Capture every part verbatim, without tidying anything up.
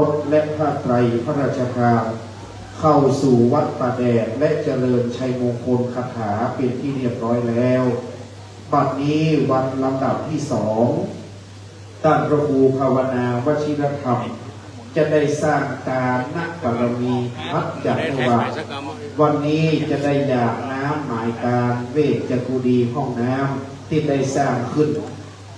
รสและผ้าไตรพระราชทาน เข้าสู่วัดป่าแดด และเจริญชัยมงคลคาถาเป็นที่เรียบร้อยแล้ว บัดนี้วันลำดับที่สอง ต้านพระครูภาวนาวชิรธรรม จะได้สร้างทานบารมี พัดจัดถวาย วันนี้จะได้หยาดน้ำหมายทาน เวชกุดีห้องน้ำที่ได้สร้างขึ้น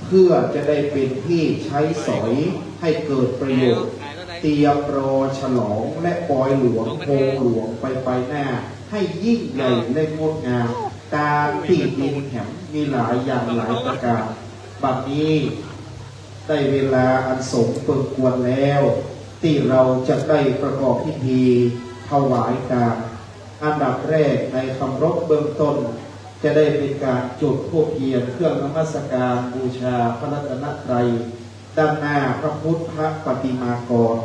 เพื่อจะได้เป็นที่ใช้สอยให้เกิดประโยชน์ เตรียมรอฉลองและปอยหลวงโฮงหลวงไปไปหน้า ให้ยิ่งใหญ่และงดงาม ตามตี้ดินแหมมีหลายอย่างหลายประการ บัดนี้ได้เวลาอันสมเปิงควรแล้ว ตี้เฮาจะได้ประกอบพิธีถวายทาน อันดับแรกในคำรบเบื้องต้น จะได้เป็นการจุดธูปเทียนเครื่องนมัสการบูชาพระรัตนตรัย ด้านหน้าพระพุทธปฏิมากร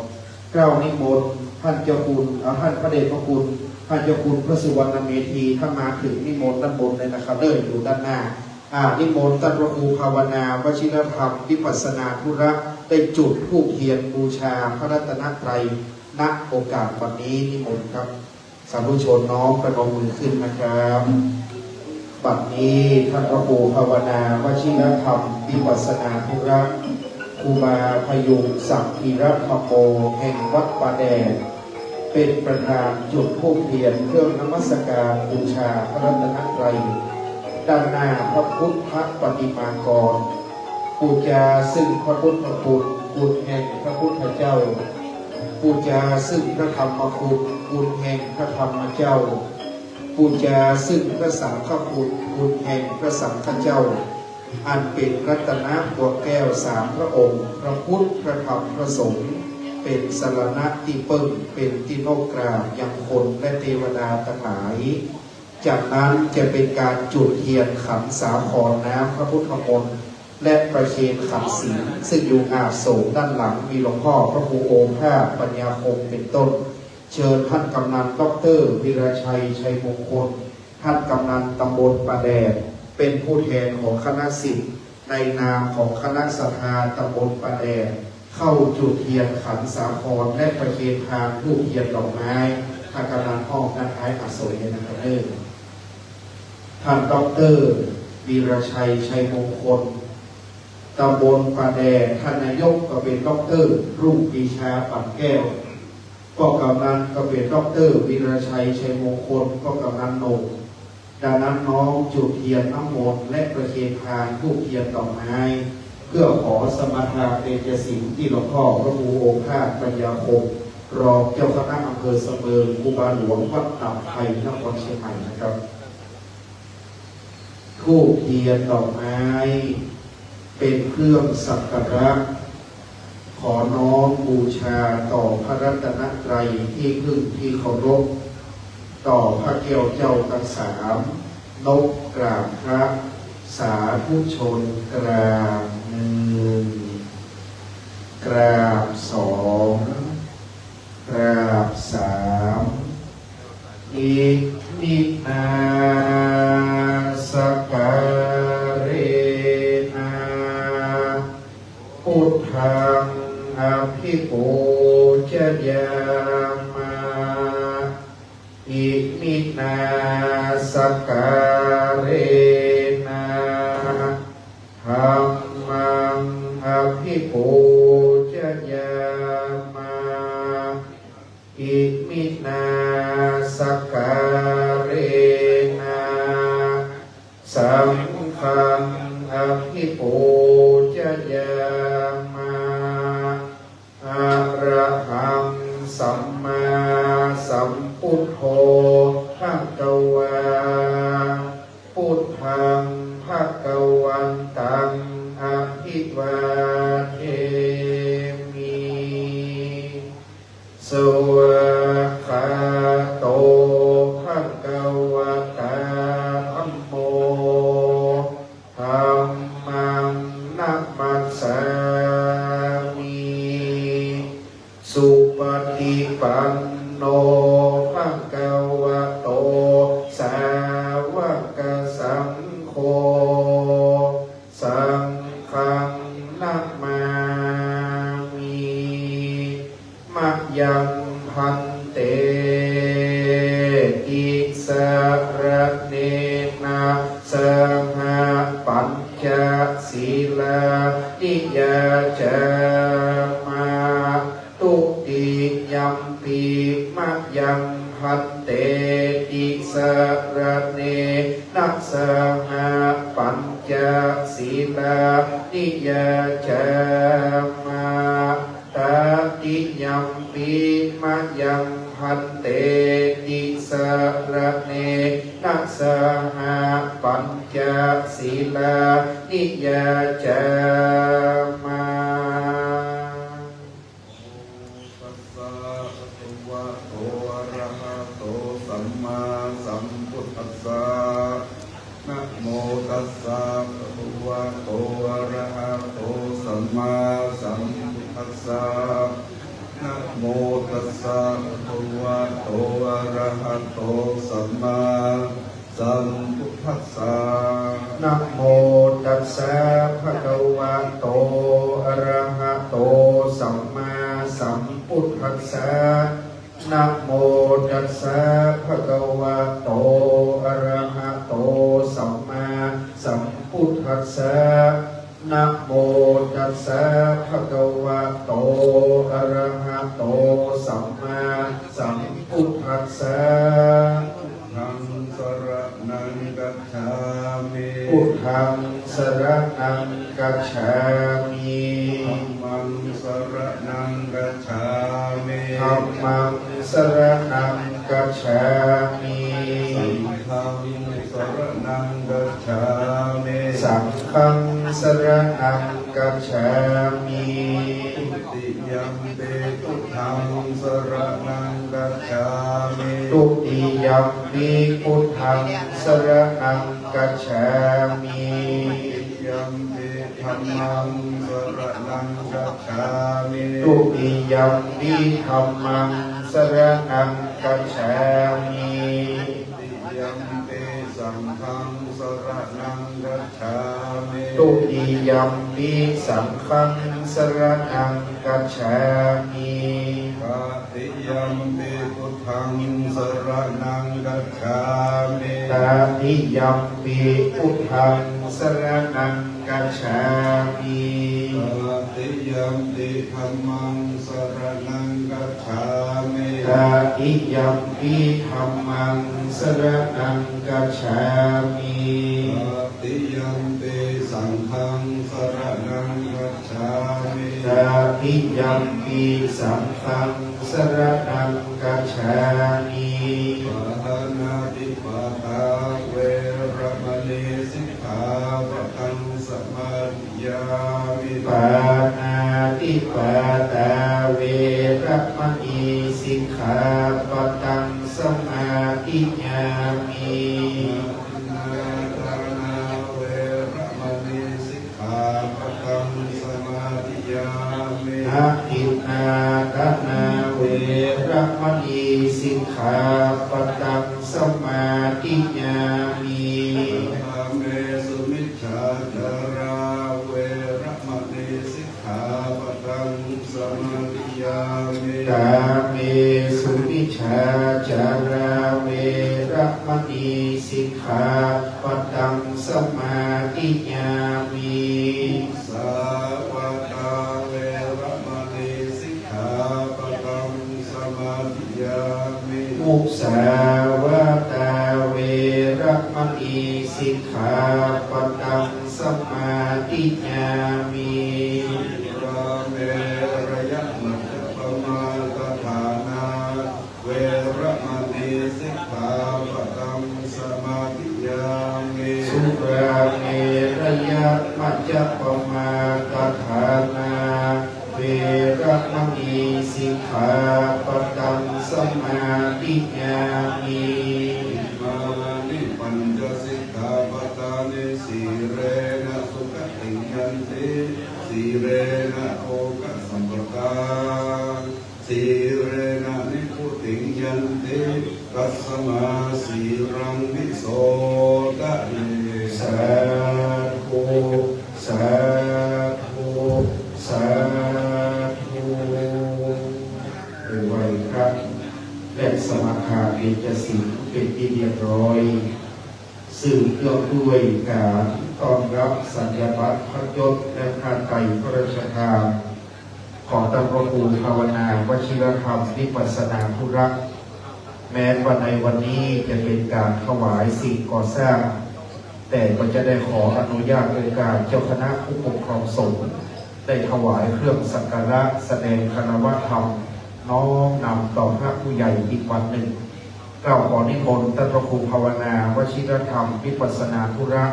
เกล้านิมนต์ท่านเจ้าคุณ เอาท่านพระเดชพระคุณ ท่านเจ้าคุณพระสุวรรณเมธี ถ้ามาถึงนิมนต์ด้านบนเลยนะครับ เด้อ อยู่ด้านหน้า อ่า นิมนต์ต้านพระครูภาวนาวชิรธรรม วิปัสสนาธุระ ได้จุดธูปเทียนบูชาพระรัตนตรัย ณ โอกาสวันนี้ นิมนต์ครับ สาธุชนน้อมประนมมือขึ้นนะครับ บัดนี้ท่านพระครูภาวนาวชิรธรรม วิปัสสนาธุระ ครูบาพยุงศักดิ์ธีรธรรมโม แห่งวัดป่าแดด เป็นประธานจุดธูปเทียนเครื่องนมัสการบูชาพระรัตนตรัย ด้านหน้าพระพุทธปฏิมากร ปู๋จาซึ่งพระพุทธคุณ คุณแห่งพระพุทธเจ้า ปู๋จาซึ่งพระธรรมคุณ คุณแห่งพระธรรมเจ้า ปู๋จาซึ่งพระสังฆคุณ คุณแห่งพระสังฆเจ้า อันเป๋นรัตนบัวแก้วสามพระองค์ พระพุทธ พระธรรม พระสงฆ์ เป๋นสรณะตี้เปิ้ง เป๋นตี้นบกราบยังคนและเตวดาตังหลาย จากนั้นจะเป็นการจุดเทียนขันสาครน้ำพระพุทธมนต์ และประเคนขันศีล ซึ่งอยู่อาสน์โสงด้านหลัง มีหลวงพ่อพระครูโอภาสปัญญาคมเป็นต้น เชิญท่านกำนันด็อกเตอร์วีรชัย ชัยมงคล ท่านกำนันตำบลป่าแดด เป็นผู้แทนของคณะศิษย์ ในนามของคณะศรัทธาตำบลป่าแดด เข้าจุดเทียนขันสาคร และประเคนพานธูปเทียนดอกไม้ ท่านกำนันอ้อมด้านท้ายอาสน์โสงเลยนะครับเด้อ ท่านด็อกเตอร์วีรชัย ชัยมงคล ตำบลป่าแดด ท่านนายกก็เป๋นด็อกเตอร์รุ่งปรีชา ปั่นแก้ว ป้อกำนันก็เป๋นด็อกเตอร์วีรชัย ชัยมงคล ป้อกำนันโหน่ง ดังนั้นน้อมจุดเทียนน้ำมนต์และประเคนพานธูปเทียนดอกไม้ เพื่อขอสมาทานเตจสิงห์ตี้หลวงพ่อพระครูโอภาสปัญญาคม รองเจ้าคณะอำเภอสะเมิง ครูบาหลวงวัดตาดไพร นครเชียงใหม่นะครับ ธูปเทียนดอกไม้ เป๋นเครื่องสักการะ ขอน้อมบูชาต่อพระรัตนตรัยตี้พึ่งตี้เคารพ ต่อพระแก้วเจ้าตังสาม นบกราบพระ สาธุชนกราบหนึ่ง กราบสอง กราบสาม อิมินาสการเรนะ พุทธังอภิปูจยามะ อิมินาสการเรนะ ธัมมังอภิปูจยามะ อิมินาสการเรนะ สังฆังอภิปูจยามะ อะระหังสัมมาสัมพุทโธ ภะคะวา พุทธังภะคะวันตัง อะภิวาเทมิ สวากขาโต ภะคะวะตา ธัมโม ธัมมังนะมัสสามิ สุปะฏิปันโน ภะคะวะโต สาวะกะสังโฆ สังฆังนะมามิ mayaṃ bhante tisaraṇena saha pañca sīlāni yācāma. Dutiyampi mayaṃ bhante tisaraṇena saha pañca sīlāni yācāma. Tatiyampi mayaṃ bhante tisaraṇena saha pañca sīlāni yācāma. Tassa bhagavato arahato sammāsambuddhassa. Namo tassa bhagavato arahato sammāsambuddhassa. Namo tassa bhagavato arahato sammāsambuddhassa. Namo tassa bhagavato arahato sammāsambuddhassa. Namo tassa bhagavato arahato sammāsambuddhassa. Namo tassa bhagavato arahato sammāsambuddhassa. Buddhaṃ saraṇaṃ gacchāmi. Buddhaṃ saraṇaṃ gacchāmi. Dhammaṃ saraṇaṃ gacchāmi. Dhammaṃ saraṇaṃ gacchāmi. Saṅghaṃ saraṇaṃ gacchāmi. Saṅghaṃ saraṇaṃ gacchāmi. Dutiyampi buddhaṃ saraṇaṃ gacchāmi. Dutiyampi buddhaṃ saraṇaṃ gacchāmi. Dutiyampi dhammaṃ saraṇaṃ gacchāmi. Dutiyampi dhammaṃ saraṇaṃ gacchāmi. Dutiyampi saṅghaṃ saraṇaṃ gacchāmi. Dutiyampi saṅghaṃ saraṇaṃ gacchāmi. Tatiyampi buddhaṃ saraṇaṃ gacchāmi. Tatiyampi buddhaṃ saraṇaṃ gacchāmi. Tatiyampi dhammaṃ saraṇaṃ gacchāmi. Tatiyampi dhammaṃ saraṇaṃ gacchāmi. Tatiyampi saṅghaṃ saraṇaṃ gacchāmi. Tatiyampi saṅghaṃ saraṇaṃ gacchāmi. Pāṇātipātā veramaṇī sikkhāpadaṃ samādiyāmi. Pāṇātipātā veramaṇī sikkhāpadaṃ samādiyāmi. Adinnādānā veramaṇī sikkhāpadaṃ samādiyāmi. Adinnādānā veramaṇī sikkhāpadaṃ samādiyāmi. Kāmesu micchācārā veramaṇī sikkhāpadaṃ samādiyāmi. Kāmesu micchācārā veramaṇī sikkhāpadaṃ samādiyāmi. Musāvādā veramaṇī sikkhāpadaṃ samādiyāmi. Musāvādā veramaṇī sikkhāpadaṃ samādiyāmi. Surāmerayamajjapamādaṭṭhānā veramaṇī sikkhāpadaṃ samādiyāmi. Surāmerayamajjapamādaṭṭhānā veramaṇī sikkhāpadaṃ samādiyāmi. Imāni pañca sikkhāpadāni. Sīlena sugatiṃ yanti, sīlena bhogasampadā, sīlena nibbutiṃ yanti, tasmā sīlaṃ visodhaye. Sādhu, sādhu, sādhu. และสมาทานเบญจศีลเป็นที่เรียบร้อย สืบเนื่องด้วยการต้อนรับสัญญาบัตรพระยศและผ้าไตรพระราชทาน ของท่านพระครูภาวนาวชิรธรรมวิปัสสนาธุระ แม้ว่าในวันนี้จะเป็นการถวายสิ่งก่อสร้าง แต่ก็จะได้ขออนุญาตโอกาสเจ้าคณะผู้ปกครองสงฆ์ ได้ถวายเครื่องสักการะแสดงคารวะธรรม น้อมนำต่อพระผู้ใหญ่อีกวันหนึ่ง เกล้าขอนิมนต์ท่านพระครูภาวนาวชิรธรรมวิปัสสนาธุระ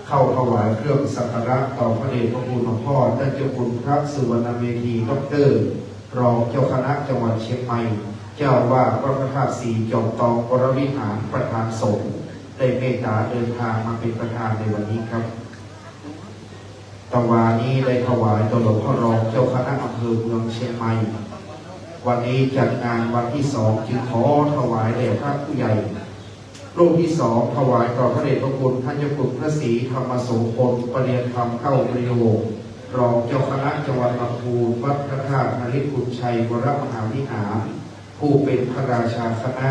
เข้าถวายเครื่องสักการะต่อพระเดชพระคุณหลวงพ่อ ท่านเจ้าคุณพระสุวรรณเมธี ด็อกเตอร์ รองเจ้าคณะจังหวัดเชียงใหม่ เจ้าอาวาสวัดพระธาตุสีจอมทองวรวิหาร ประธานสงฆ์ ได้เมตตาเดินทางมาเป็นประธานในวันนี้ครับ ตะวานี้ได้ถวายต่อหลวงพ่อรองเจ้าคณะอำเภอเมืองเชียงใหม่ วันนี้จัดงานวันที่สอง จึงขอถวายแด่พระผู้ใหญ่ รูปที่สอง ถวายต่อพระเดชพระคุณท่านเจ้าคุณพระศรีธรรมโสภณ ประเรียนธรรมเก้าประโยค รองเจ้าคณะจังหวัดลำพูน วัดพระธาตุนฤทธิ์บุญชัยวรมหาวิหาร ผู้เป็นพระราชาคณะ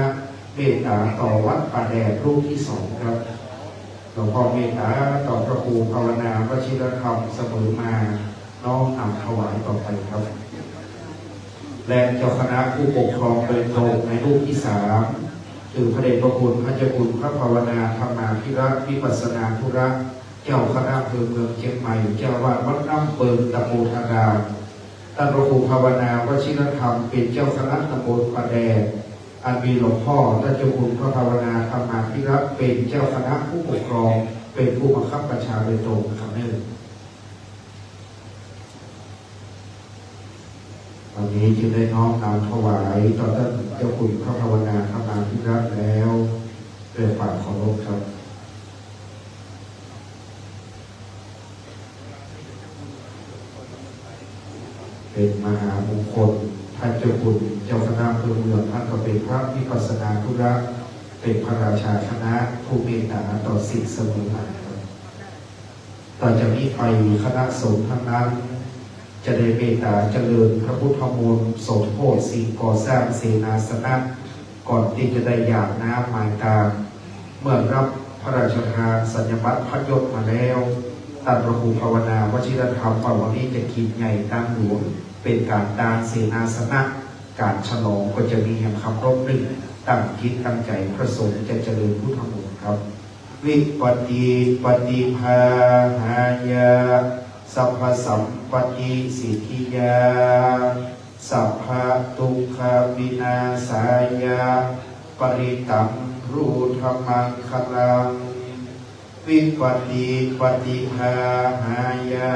เมตตาต่อวัดป่าแดด รูปที่สองครับ หลวงพ่อเมตตาต่อพระครูภาวนาวชิรธรรมเสมอมา น้อมนำถวายต่อไปครับ และเจ้าคณะผู้ปกครองโดยตรงในรูปที่สาม คือพระเดชพระคุณพระเจ้าคุณพระภาวนาธรรมาภิรักษ์วิปัสสนาธุระ เจ้าคณะอำเภอเมืองเชียงใหม่ เจ้าอาวาสวัดน้ำเปิงตะโพธาราม ท่านพระครูภาวนาวชิรธรรมเป็นเจ้าคณะตำบลป่าแดด อันมีหลวงพ่อท่านเจ้าคุณพระภาวนาธรรมาภิรักษ์เป็นเจ้าคณะผู้ปกครอง เป็นผู้บังคับบัญชาโดยตรงครับเนอะ วันนี้จึงได้น้อมนำถวายต่อท่านเจ้าคุณพระภาวนาธรรมาภิรักษ์แล้ว ด้วยความเคารพครับ เป็นมหามงคล ท่านเจ้าคุณเจ้าคณะอำเภอเมือง ท่านก็เป็นพระวิปัสสนาธุระ เป็นพระราชาคณะผู้เมตตาต่อศิษย์เสมอมาครับ ต่อจากนี้ไปคณะสงฆ์ทั้งนั้น จะได้เมตตาเจริญพระพุทธมนต์สมโภชสิ่งก่อสร้างเสนาสนะ ก่อนที่จะได้หยาดน้ำหมายตาม เมื่อรับพระราชทานสัญญาบัตรพระยศมาแล้ว ท่านพระครูภาวนาวชิรธรรมว่าวันนี้จะกิจใหญ่ตานหลวง เป็นการตานเสนาสนะ การฉลองก็จะมีอย่างเคารพนึก ตั้งจิตตั้งใจพระสงฆ์จะเจริญพุทธมนต์ครับ Vipattipaṭibāhāya sabbasampattisiddhiyā sabbadukkhavināsāya parittaṃ brūtha maṅgalaṃ. Vipattipaṭibāhāya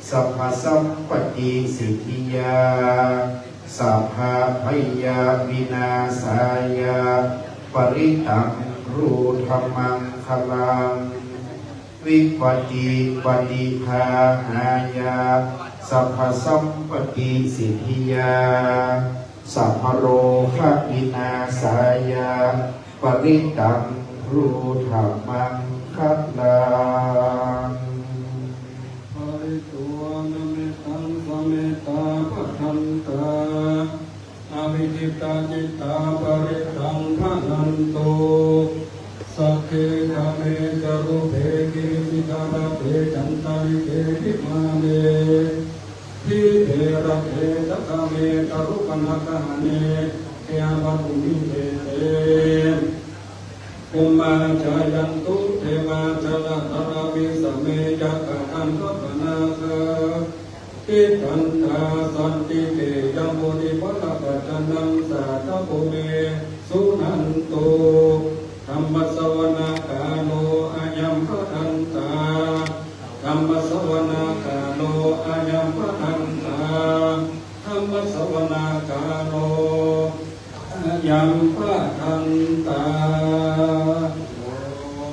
sabbasampattisiddhiyā sabbabhayavināsāya parittaṃ brūtha maṅgalaṃ. Vipattipaṭibāhāya sabbasampattisiddhiyā sabbarogavināsāya parittaṃ brūtha maṅgalaṃ. Pharitvāna mettaṃ samettā bhadantā avikkhittacittā parittaṃ bhaṇantu. Sagge kāme ca rūpe girisikharataṭe cantalikkhe vimāne dīpe raṭṭhe ca gāme taruvanagahane gehavatthumhi khette bhummā cāyantu devā jalathalavisame yakkhagandhabbanāgā tiṭṭhantā santike yaṃ bodhiphallabhāsanaṃ sādhavo me suṇantu. Dhammassavanakālo ayambhadantā. Dhammassavanakālo ayambhadantā. Dhammassavanakālo ayambhadantā. Namo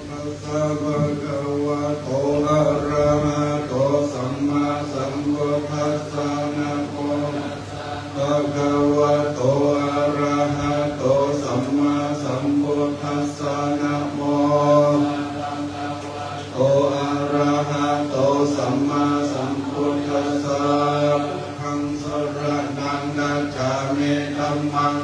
tassa bhagavato arahato sammāsambuddhassa. Namo bhagavato arahato sammāsambuddhassa. Namo bhagavato arahato sammāsambuddhassa. Buddhaṃ saraṇaṃ gacchāmi. Dhammaṃ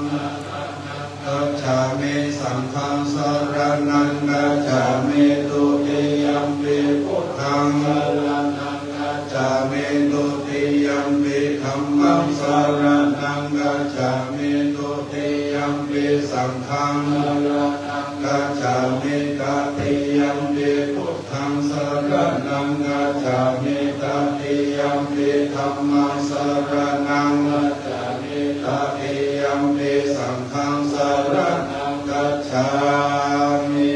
gacchāmi. Saṅghaṃ saraṇaṃ gacchāmi. Dutiyampi buddhaṃ saraṇaṃ gacchāmi. Dutiyampi dhammaṃ saraṇaṃ gacchāmi. Dutiyampi saṅghaṃ saraṇaṃ gacchāmi. Tatiyampi buddhaṃ saraṇaṃ gacchāmi. Tatiyampi dhammaṃ saraṇaṃ gacchāmi. Tatiyampi saṅghaṃ saraṇaṃ gacchāmi.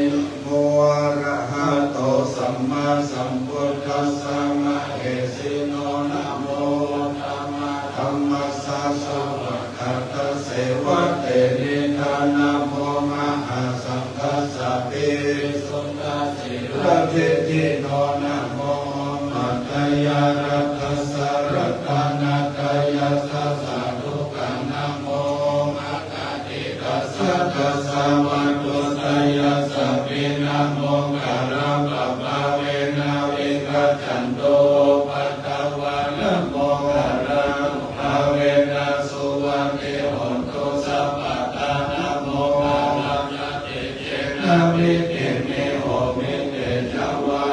Namo arahato sammāsambuddhassa mahesino. Namo uttamadhammassa svākkhātasseva tenidha. Namo mahāsaṅghassāpi visuddhasīladiṭṭhino. Namo omātyāraddhassa ratanattayassa sādhukaṃ. Namo omakātītassa tassa vatthuttayassapi. Namokārappabhāvena vigacchantu upaddavā. Namokārānubhāvena suvatthi hotu sabbadā. Namokārassa tejena vidhimhi homi tejavā.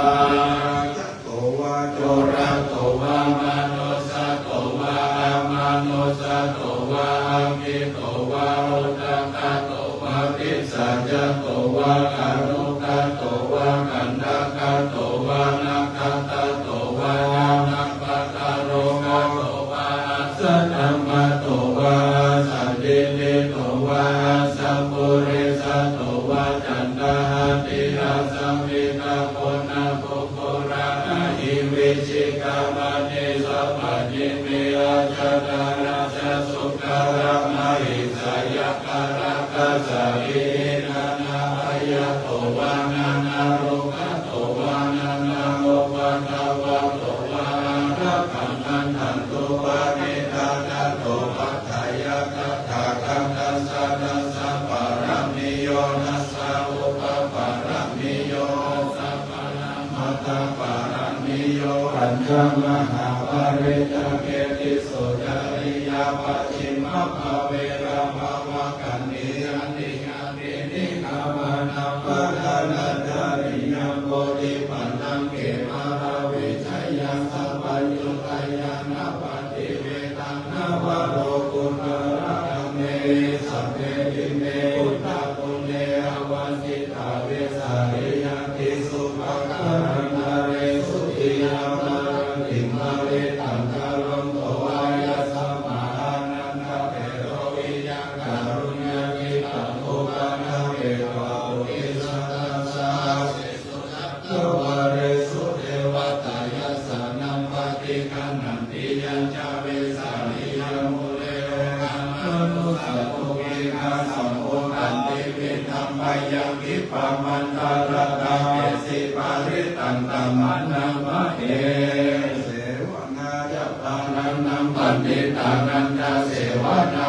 Ajjhato vā corato vā manussato vā amanussato vā aggito vā udakato vā pisācato vā khāṇukato vā kaṇṭakato vā nakkhattato vā nānappakārukato vā asaddhammato vā asandiṭṭhito vā asappurisato vā caṇḍahatthi-assa-miga-goṇa-kukkura-ahi-vicchika-maṇi-sabbaṇṇi-me-ajjhataraccha-sūkara-mahiṃsa-yakka-rakkhasādīhi nānābhayato vā nānārogato vā nānāupaddavato vā ārakkhaṃ gaṇhantu. Paṇītā tato paṭṭhāya tathāgatassa dasa pāramiyo dasa upapāramiyo dasa paramatthapāramiyo pañca mahāpariccāge tisso cariyā pacchimabbhave gabbhāvakkantiyaṃ niyyānīhi gāmānaṃ padhānacariyaṃ bodhipallaṅke māravijayaṃ sabbaññutañāṇappaṭivedhaṃ navalokuttaradhammehi sabbepime buddhaguṇe āvajjitvā vesāliyā tīsu pākārantaresu tiyāmarattiṃ parittaṃ karonto vā yassa mahānandabhero viya kāruññacittaṃ upaṭṭhapetvā bodhisattānaṃ asesu cakkavāḷesu devatā yassāṇaṃ paṭiggaṇhanti yañca vesāliyā mūle saha manussadokhīnā samuddaṃ tividhaṃ bhayaṃ khippamantaradhāpesi parittaṃ tamhānaṃ mahesivaraṃ yappāṇānaṃ paṇḍitānañca sevanā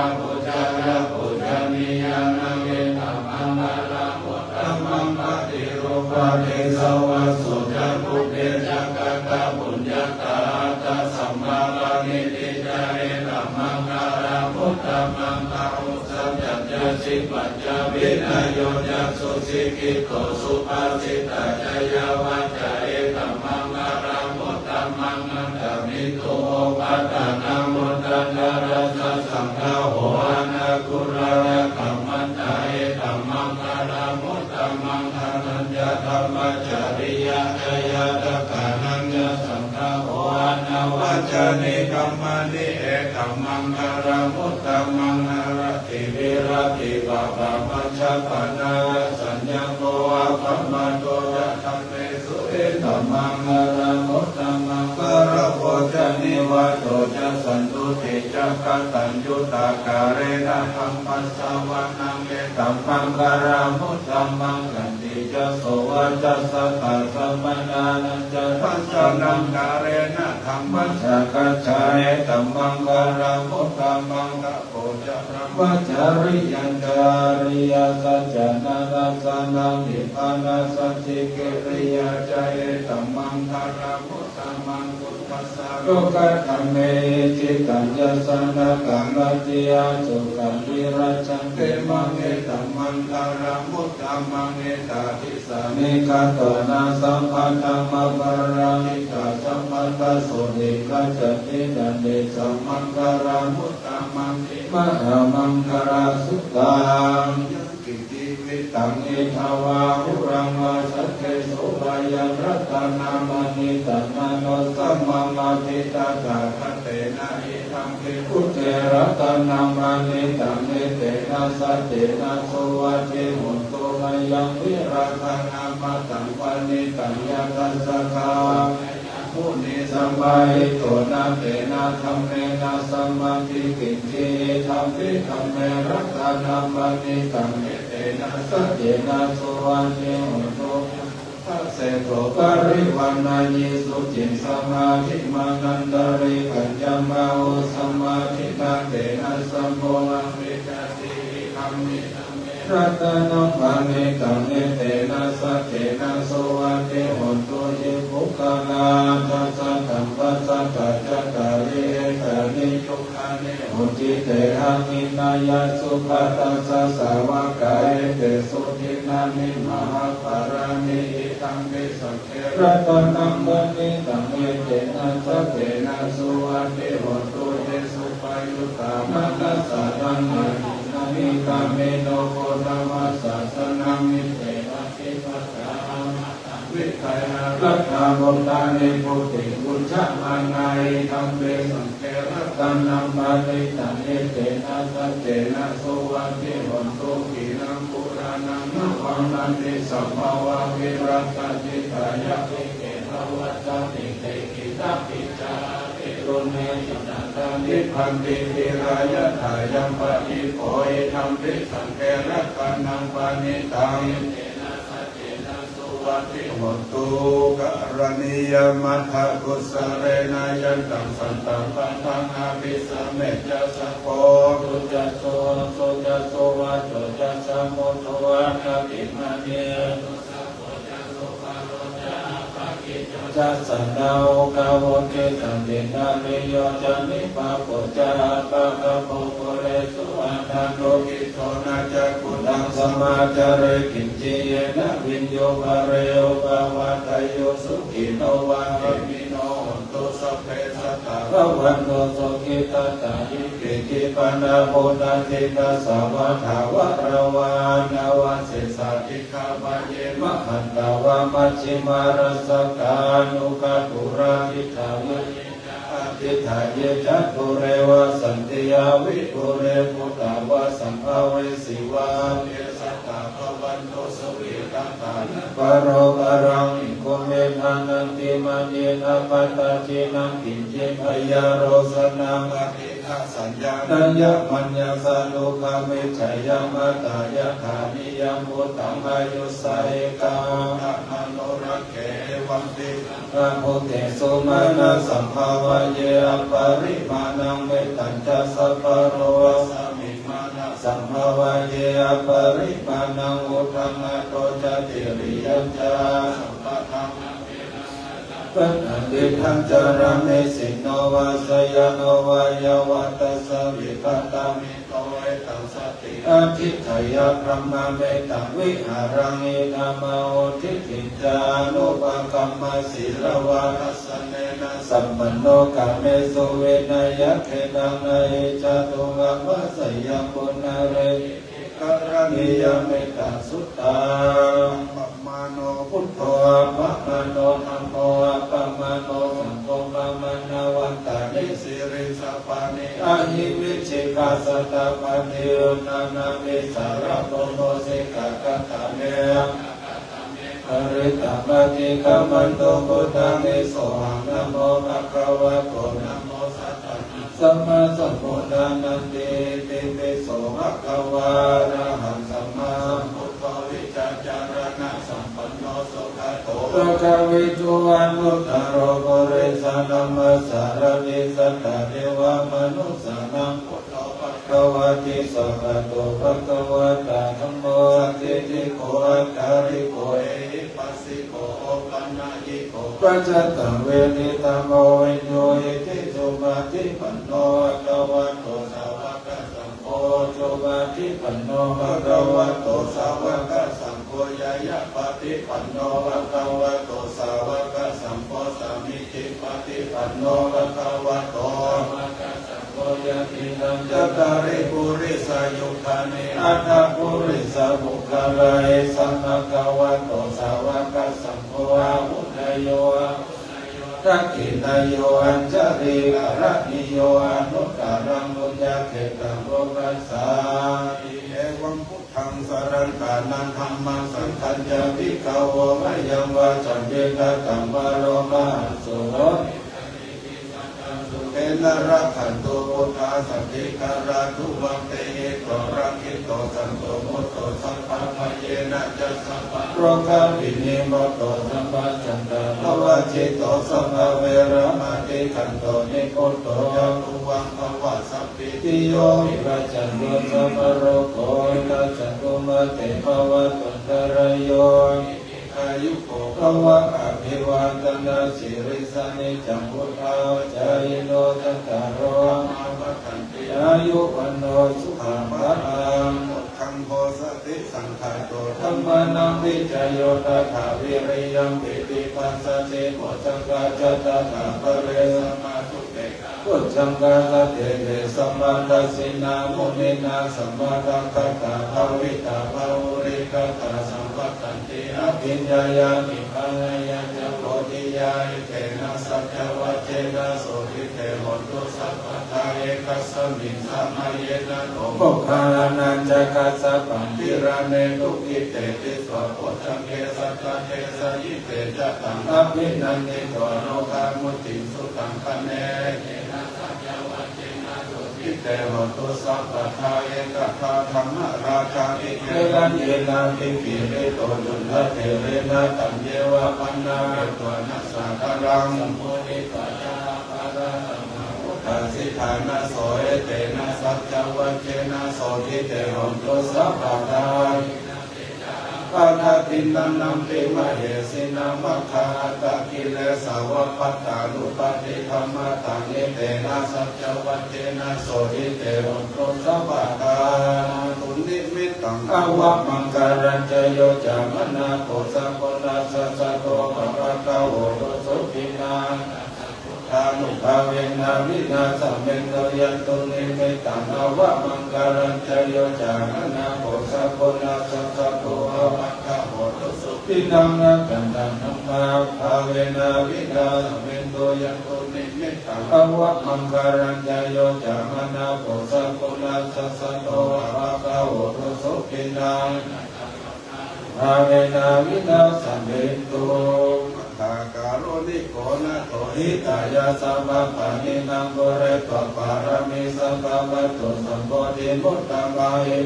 pūjanīyānaṃ etammaṅgalamuttamaṃ. Paṭirūpadesavāso ca pubbe ca katapuññatā attasammāpaṇidhi ca etammaṅgalamuttamaṃ. Bāhu saccañca sippañca vinayo ca susikkhito subhāsitā ca yā vācā etammaṅgalamuttamaṃ. Akkhamitu opattannamuttamaṃ dārasaṅgaho anākulā ca kammantā etammaṅgalamuttamaṃ. Dānañca dhammacariyā ca ñātakānañca saṅgaho anavajjāni kammāni etammaṅgalamuttamaṃ. Āratī viratī pāpā majjapānā ca saññamo appamādo ca dhammesu etammaṅgalamuttamaṃ. Gāravo ca nivāto ca santuṭṭhī ca kataññutā kālena dhammassavanaṃ etammaṅgalamuttamaṃ. Khantī ca sovacassatā samaṇānañca dassanaṃ kālena dhammasākacchā etammaṅgalamuttamaṃ. Tapo ca brahmacariyañca ariyasaccāna dassanaṃ nibbānasacchikiriyā ca etammaṅgalamuttamaṃ. Pubbaja lokadhammehi cittaṃ yassa na kampati asokaṃ virajaṃ khemaṃ etammaṅgalamuttamaṃ. Etādisāni katvāna sabbatthamaparājitā sabbattha sotthiṃ gacchanti tantesaṃ maṅgalamuttamaṃ. Mahāmaṅgalasuttaṃ. Yaṃ kiñci vittaṃ idha vā huraṃ vā saggesu vā yaṃ ratanaṃ paṇītaṃ na no samaṃ atthi tathāgatena idampi buddhe ratanaṃ paṇītaṃ etena saccena suvatthi hotu. Mayaṃ virāganamattaṃ paṇītaṃ yadajjhagā munī samāhito na tena dhammena samatthi kiñci idampi dhamme ratanaṃ paṇītaṃ etena saccena suvatthi hotu. Seṭṭho parivaṇṇayī suciṃ samādhimānantarikaññamāhu samādhinā tena samo avijjati idampi ratanaṃ paṇītaṃ etena saccena suvatthi hotu. Ye puggalā aṭṭha sataṃ pasaṭṭhā cattāri etāni yugāni honti te dakkhiṇeyyā sugatassa sāvakā etesu dinnāni mahapphalāni idampi saṅghe ratanaṃ paṇītaṃ etena saccena suvatthi hotu. Ye suppayuttā manasā daḷhena nikkāmino gotamasāsanamhi te pattipattā amataṃ vigayha laddhā mudhā nibbutiṃ bhuñjamānā idampi saṅghe ratanaṃ paṇītaṃ etena saccena suvatthi hotu. Khīṇaṃ purāṇaṃ navaṃ natthi sambhavaṃ virattacittāyatike pavattati te khīṇabījā avirūḷhena nibbanti dhīrā yathāyampadīpo idampi saṅghe ratanaṃ paṇītaṃ etena saccena suvatthi hotu. Karaṇīyamatthakusalena yan taṃ santaṃ padaṃ abhisamecca sakko dussūcassa suvaco cassa mudu anatimānī. Jassana uggavo kesantindriyo ca nipako ca appagabbho kulesu anandukkhi so na ca khuddaṃ samācare kiñci yena viññū pare upavadeyyuṃ. Sukhino vā khemino hontu sabbe sattā bhavantu sukhitattā. Ye keci pāṇabhūtatthi tasā vā thāvarā vā anavasesā dī ghā vā ye mahantā vā majjhimā rassakā aṇukathūlā diṭṭhā vā ye ca adiṭṭhā ye ca dūre vasanti avidūre bhūtā vā sambhavesī vā sabbe sattā bhavantu sukhitattā. Na paro paraṃ itthume na nandimaññe na katthaci naṃ kiñci byārosanā paṭighasaññā nāññamaññassa dukkhamiccheyya. Mātā yathā niyaṃ puttaṃ āyusā ekaputtamanurakkhe evampi sabbabhūtesu mānasambhāvaye aparimāṇaṃ. Mettañca sabbarogasmiṃ mānasambhāvaye aparimāṇaṃ uddhaṃ adho ca tiriyañca asambādhaṃ averaṃ asapattaṃ. Tiṭṭhaṃ caraṃ nisinno vā sayāno vā yāvatassa vigatamiddho etaṃ satiṃ adhiṭṭheyya brahmametaṃ vihāraṃ idhamāhu. Diṭṭhiñca anupagamma sīlavā dassanena sampanno kāmesu vineyya gedhaṃ na hi jātu gabbhaseyyaṃ punaretīti. Karaṇīyam mettasuttaṃ. Appamāṇo buddho appamāṇo dhammo appamāṇo saṅgho pamāṇavantāni sirīsapāni ahi vicchikā satapadī uṇṇānābhī sarabū mūsikā. Katā me attā katā me parittā paṭikkamantu bhūtāni. Sohaṃ namo bhagavato namo sattannaṃ sammāsambuddhānanti. Itipi so bhagavā arahaṃ sammāsambuddho vijjācaraṇasampanno sugato lokavidū anuttaro purisadammasārathi satthā devamanussānaṃ buddho bhagavā ภะคะวาติ สวากขาโต ภะคะวะตา ธัมโม สันทิฏฐิโก อักขาริโก เอหิปัสสิโก โอปันนยิโก ปัจจตัง วิดิตัง โอ วิญญูหิติ สุปะฏิปันโน ภะคะวะโต สาวกสังโฆ สุปะฏิปันโน ภะคะวะโต สาวกสังโฆ ญาณปะฏิปันโน ภะคะวะโต สาวกสังโฆ สามีจิปะฏิปันโน ภะคะวะโต สาวกสังโฆ ยะถีนัง จัตตาริ ปุริสายุคานิ อัตถะปุริสะปุคคละ เอสัง ภะคะวะโต สาวกสังโฆ อาหุเนโย อาหุเนโย ทักขิเนโย อัญชลีกะระณีโย อนุตตรัง ปุญญะเขตตัง โลกัสสาติ เอวัง พุทธัง สะรันตานัง ธัมมัง สังฆัญจะ ภิกขะโว มะยัง วาจัม ภิกขะตัง วะโร มหัสสุ โหติ สันติ ติ สันตัง สุเขนะ รักขันตุ พุทธา สันติกะรา ตุวัง เตหิ โต รักขิโต สันตุ มุตโต สัพพะ ภะเยนะ จะ สัพพะ โรคะ วินิมุตโต สัพพัสสันตา ภะวัจฉิโต สัพพะ เวระมะ ติกขันโต นิพพุโต จะ ตุวัง ภะวะ สัพ ปีติโย วิวัจจันตุ สัพพะโรโค วินัสสันตุ มา เต ภะวัตวันตะราโย สุขี ทีฆายุโก ภะวะ อะภิวาทะนะสีลิสสะ นิจจัง วุฑฒาปะจายิโน จัตตาโร ธัมมา วัฑฒันติ อายุ วัณโณ สุขัง พะลัง โพชฌังโค สติสังขาโต ธัมมานัง วิจโย ตถา วิริยัง ปีติ ปัสสะธิ โพชฌังกา จะ ตถา ปะเร สะมา อุเปกขา โพชฌังกา สัตถิติ สะมาทัสสินา มุนินา สะมาทักขะตา ภาวิตา บาหุลีกะตา สัมปัตตันติ อะภิญญาญาณิ ปัญญาญาจะ โพธิญา เอเตนะ สัจจวัจเจนะ โสตถิ เต โหตุ สัพพะทา เอกัสสะมิน สะมะเยนะ โต โมคคัลลานัญจะ กัสสะปัง กิลาเนตุ กิเตติสา โพชฌังเก สัตตะ เตสะยิ เตจะตัง อะภินันทิโต โนฆะมุนิง สุตังคะเน เอเตนะ สัจจวัจเจนะ โสตถิ เต โหตุ สัพพะทา เอกะทา ธัมมะราชา วิเวรัญจีนา วิกิริโต จุลเถเรนะ ตัญเยวะ ปันนาเปตวานะ สาคารัง สัมโมหิตวา จะ อัปปะรา สัมมา พุทธา สิทธานะ โส เอเตนะ สัจจวัจเจนะ โสตถิ เต โหตุ สัพพะทา ปะทะทินนัง นัมปิมะเหสีนัง มัคคาอัตตะกิเลสาวะ พัตตานุปัตติธัมมะตัง เอเตนะ สัจจวัจเจนะ โสตถิ เต โหตุ สัพพะทา ตุนนิมิตตัง อวะมังคะลัญจะ โยจามะนา โข สะโก นะ สะสะโท ปะปะกะโห ตุ สุขินัง ทานุภาเวนะ วินาสะเมนตุ ยันตุนนิมิตตัง อวะมังคะลัญจะ โยจามะนา โข สะโก นะ สะสะโท ปะปะกะโห ตุ สุขินัง รักขันตัง ธัมมานุภาเวนะ วินาสะเมนตุ ยันตุนนิมิตตัง อวะมังคะลัญจะ โยจามะนา โข สะโก นะ สะสะโท ปะปะกะโห ตุ สุขินัง ภาเวนะ วินาสะเมนตุ มหาการุณิโก นาโถ หิตายะ สัพพะปาณินัง ปูเรตวะ ปะระมี สัพพะ วัตถุ สัมโพธิมุตตะมะหิ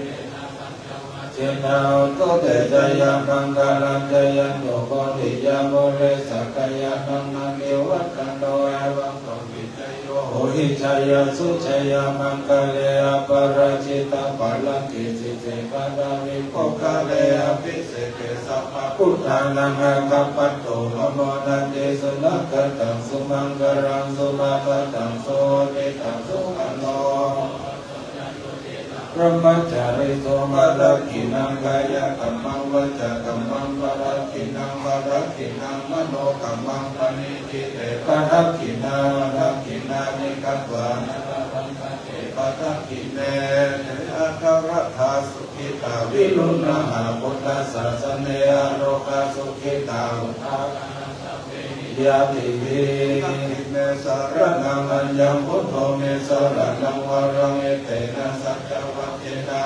เจนะ โหตุ เตจะยะ มังคะลัญจะ ยันตุ โพธิยะ มูเล สักกายะนัง นะ นิวัตตะโน เอวัง โต วิจโย โหหิ จายะสุ จายะมังคะเล อะปะราจิตะปะลังเก สิเส ปะทะวี โภคะเล อะภิเสเก สัพพะ พุทธานัง อะคะปัตโต ปะโมดะติ สุนะกะตัง สุมังคะลัง สุภะคะตัง สุหุติตัง สุขันโต พะมะจาริโส ปะทักขิณัง กายะกัมมัง วาจากัมมัง ปะทักขิณัง ปะทักขิณัง มะโนกัมมัง ปะณิ ทิเต ปะทักขิณา ปะทักขิณานิ กัตวานะ ปะทักขิเณ เต อะคะละทา สุขิตา วิรุณหา พุทธศาสเน อะโรคา สุขิตา อุทา ญาติภิ นัตถิเม สะระณัง อัญญัง พุทโธ เม สะระณัง วะรัง เอเตนะ สัจจวัจเจนะ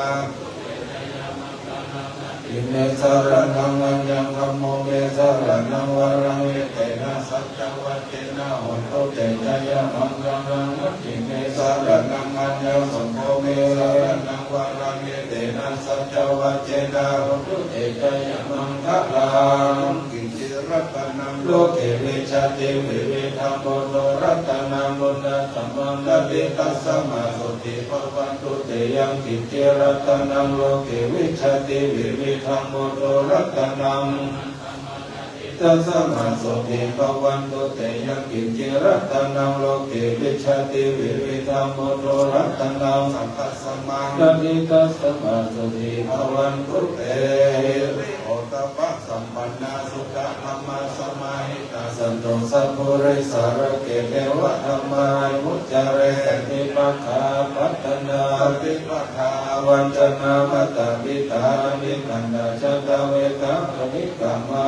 อิเม สะระณัง อัญญัง ธัมโม เม สะระณัง วะรัง เอเตนะ สัจจวัจเจนะ โหตุ เตจะยะมังคะลัง นัตถิเม สะระณัง อัญญัง สังโฆ เม สะระณัง วะรัง เอเตนะ สัจจวัจเจนะ โหตุ เตจะยะมังคะลัง กินจิระ รัตนัง โลเก วิชชาติ วิวิธัง พุทโธ รัตนัง พุทธัสสะมัง นะติ ตัสสะมะ โสติ ภะวันตุ เต ยังกิญจิ รัตนัง โลเก วิชชาติ วิวิธัง พุทโธ รัตนัง ตัสสะมะ โสติ ภะวันตุ เต ยังกิญจิ รัตนัง โลเก วิชชาติ วิวิธัง พุทโธ รัตนัง สังฆัสสะมัง นะติ ตัสสะมะ โสติ ภะวันตุ เต โอตตัปปะสัมปันนา สุดาธัมมา สมาหิตา สันตุ สัพพุริสา รักเข เทวะธัมมา มุจจาเร สันติปะทา ปัตตานา สันติปะทา วัญจนา มาตา ปิตา นิคันธา ชาตา เวทา ปะริกรรมา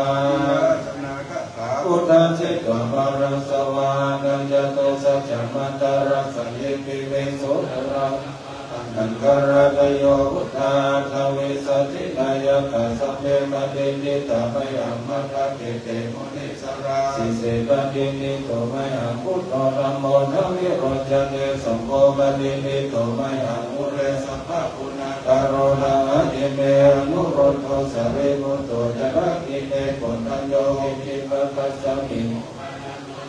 พุทธัสสิตวา ปะรัง สวาหาตัง จตุสัจจะ มัตตาระสะเย ปิเวสุ นรา ตัง กังขาราดาโย พุทธา อัฏฐาวิสัชชิ นายกา สัพเพ ปะติฏฐิตา มะยัง มัคคาเข เต มุนิสสารา สิเส ปะติฏฐิโต มะยัง พุทโธ ธัมโม ทวิโรจเน สังโฆ ปะติฏฐิโต มะยัง อุเร สัพพะ ปุณณา กาโร ทาหะ อิเม อนุรุทโธ สารีปุตโต จะ ทักขิเณ โกณฑัญโญ อิติปะทัสสะมิง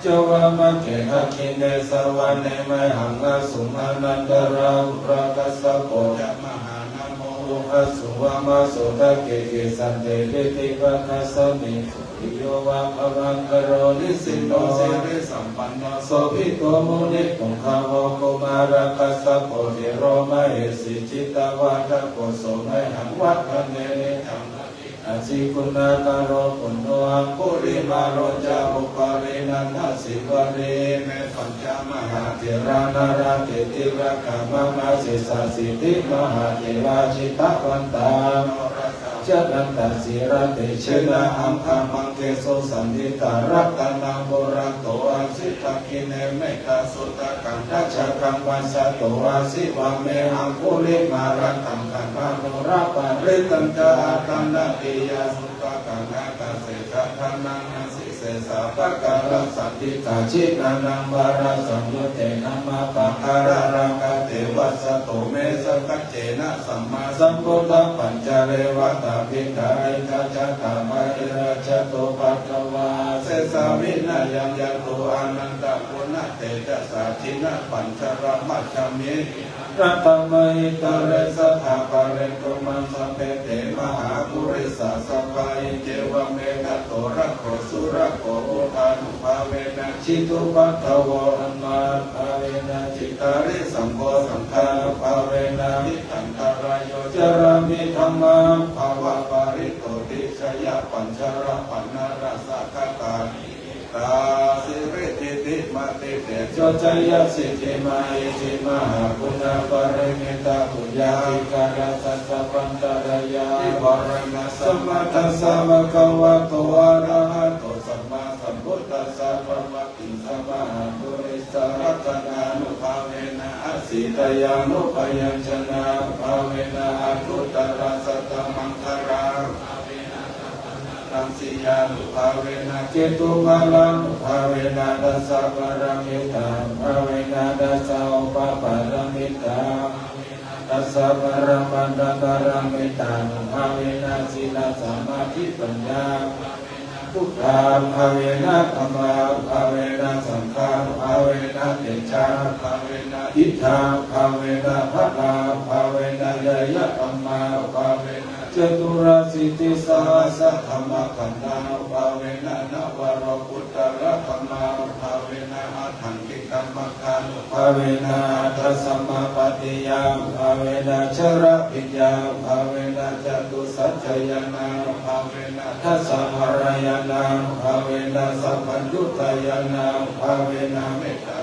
จ วามะเข ทักขิเณ สะวะเน มะยัง อาสุง อานันทะราหุระ กัสสะโป จะ มหานะโม อุทาสุง วามาสุง ทักขิกิสสันติ อิติปะทัสสะมิง สุริโย วาภวังคะโล นิสินโน สิริสัมปันโน โสภิโต มุนิปุงกะโว กุมารกัสสะโป ธีโร มะเหสี จิตตะวัฏฏะโกโส มะยัง วัฑฒะเน นิจจัง อาสี กุณากะโล ปุณโณ อังคุลิมาโล จะ อุปาลี นันทะสีวะลี อิเม ปัญจมหาเถรา นาราธิติราชา มะมะ สิสสาสิทธิมหาเถรา จิตตะวันตา โนรสา จะ นันทะสีลาเตเชนะ อังคะมังเกสุ สันทิฏฐา รัตนังปุระโต อาสี ทักขิเณ เมตตาสุตตะกัง ทัชชะกัง ปัสสะโต อาสี วาเม อังคุลิมาละกัง ขันธะโม ระปะริตตัญจะ อาตานะติยา สุตตะกัง อากาเส ชะทานัง อาสี เสสา ปะกาละสันทิฏฐา จินานัง บาละสังยุตเต นะมะปะกาละรังกะเต วัสสะโต เม สังฆัจเจนะ สัมมาสัมพุทธะปัจจะเรวะตะ ปิณฑาริกะจะตะ ปะริราชะตุปัททะวา เสสา วินะยัง ยันตุ อานันตะปุณณะเตจะสา จินะปัญจะระมัจฉะมิ รัตตะมหิตะเร สัทธา ปะเรนตุ มัง สัพเพ เต มหาปุริสา สะพะ อิ เจ วะ เม ขะโต ระ โข สุ ระ โข อุทานุภาเวนะ จิตุปัททะโว ธัมมานุภาเวนะ จิตตาริสังโฆ สังฆานุภาเวนะ ทิฏฐันตะราโย จารามิ ธัมมานุภาวะปะริตโต ติ ชยะปัญจะระปัณณะรสะ กะตานิ ตา สิริ ทิฏฐิมติ เตโช จะยะสิทธิ มหิทธิ มหาปุณณะปะริมิตตะ ปุญญาธิการะ สัจจะปัตตะรายา นิวะรณะ สัมมาทัสสะ ภะคะวะโต อะระหะโต สัมมาสัมพุทธัสสะ ภะวะติงสะ มหาปุริสะ รัตนานุภาเวนะ อะสีตะยานุพยัญชนะนุภาเวนะ อัตถุตตะระสัตตะมังคะลานุภาเวนะ รังสียานุภาเวนะ เกตุมาลานุภาเวนะ ดัสสะปะระมิตานุภาเวนะ ดัสสะโอปะปะระมิตา ดัสสะปะระมัตถะปะระมิตานุภาเวนะ สีละสะมาธิปัญญา พุทธานุภาเวนะ ธัมมานุภาเวนะ สังฆานุภาเวนะ เตจานุภาเวนะ อิทธานุภาเวนะ พะลานุภาเวนะ ญะญะธัมมานุภาเวนะ จตุรสิทธิสะหัสสะธัมมะขันธานุภาเวนะ นะวะโลกุตตะระธัมมานุภาเวนะ อะฏฐังกิกัมมัฏฐานุภาเวนะ อัฏฐะสะมาปัตติยานุภาเวนะ ชะระปิญญานุภาเวนะ จตุสัจจะญาณานุภาเวนะ ทัสสะมะรายานานุภาเวนะ สัพพัญญุตตะญาณานุภาเวนะ เมตตา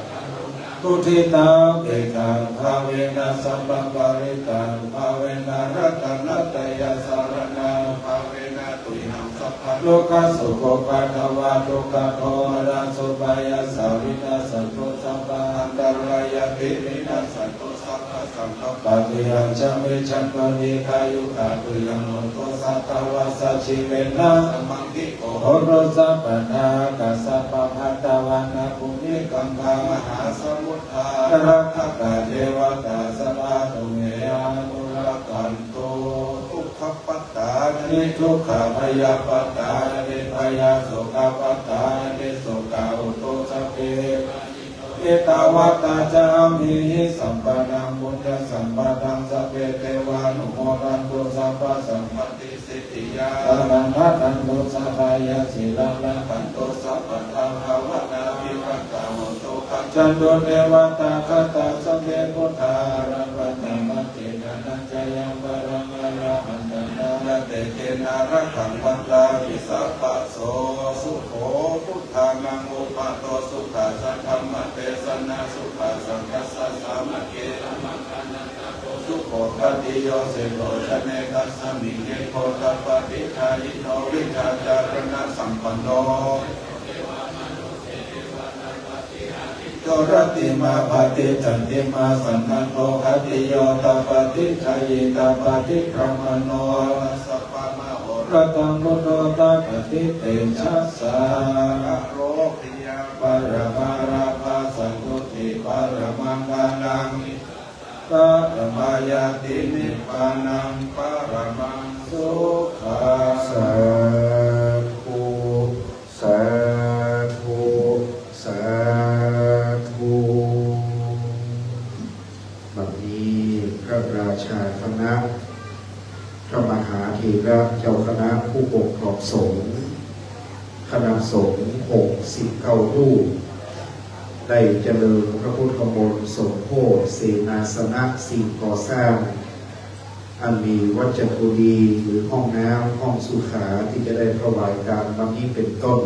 มุทิตาอุเบกขานุภาเวนะ สัพพะปะริตตานุภาเวนะ รัตนะตะยะสะระณานุภาเวนะ ตุยหัง สัพพะโรกะโสโกปะทะวะ ทุกขะโทมนัสสุปายาสา วินัสสันตุ สัพพะอันตะรายาติ วินัสสันตุ สัพพะสังคัปปะ ตุยหัง สะมิชชันตุ ดีฆายุกะ ตุยหัง โหตุ สัตตะวัสสะ จีเวนะ สะมังคิโก โหตุ สัพพะดา อากัสสะปะพะตะวานะ ภูมิคันธะ มหาสมุทธา รักขะ เทวะตา สัพพะ ตุมเม อนุรักขันตุ ทุกขะปะตานะ นิทุกขะ ภะยะปะตานะ นิพพ พยาโศกปทา นิโศกา โหตุ สัพเพ เอตาวาตา จะ อัมหิ สัมปันนัง ปุญญสัมปะทา สัพเพ เทวานุโมทันตุ สัพพะสัมปตติ สิทธิยา พลัง วัฒนตุ สะพายา สีลัง รักขันตุ สัพพะทา ภาวนา ภิวัตตา โหตุ กัจจันตุ เทวาตา คตา สัพเพ พุทธา อารักขันตุ สัพพะเทวา เตนะ นะ จะยัง บาลัง อรหันตะ นะ ยะ เตเจนะ รักขัง บัณฑาภิ สัพพะ โส สุโข พุทธานัง อุปะโต สุขัสสะ ธัมมะเตสะนะ สุขัสสะ สังฆัสสะ สามัคคี สัมมาทานะ สุโข ขัตติโย เศรษฐโส จะเนกัสสะมิง เย โพธะปะติฏฐายิโน วิชชาจารณะสัมปันโน โย รัตติมา ปะติสันติมา สันทันโท ขัตติโย ตะปะติฏฐายิ ตะปะติครมโน รัสสะปะมะโห รัตถัง พุทโธ ตะปะติ เตชะสา โรคยา ปะระมะ ลาภะ สันตุติ ปะระมัง กาลัง ปะระมะ ญาติ นิพพานัง ปะระมัง สุขัง สาธุ สาธุ สาธุ บัดนี้พระราชาคณะ พระมหาเถระเจ้าคณะผู้ปกครองสงฆ์ คณะสงฆ์หกสิบเก้ารูป ได้เจริญพระพุทธมนต์สมโภชเสนาสนะสิ่งก่อสร้าง อันมีวัจจกุฏีหรือห้องน้ำห้องสุขาที่จะได้ถวายทานวันนี้เป็นต้น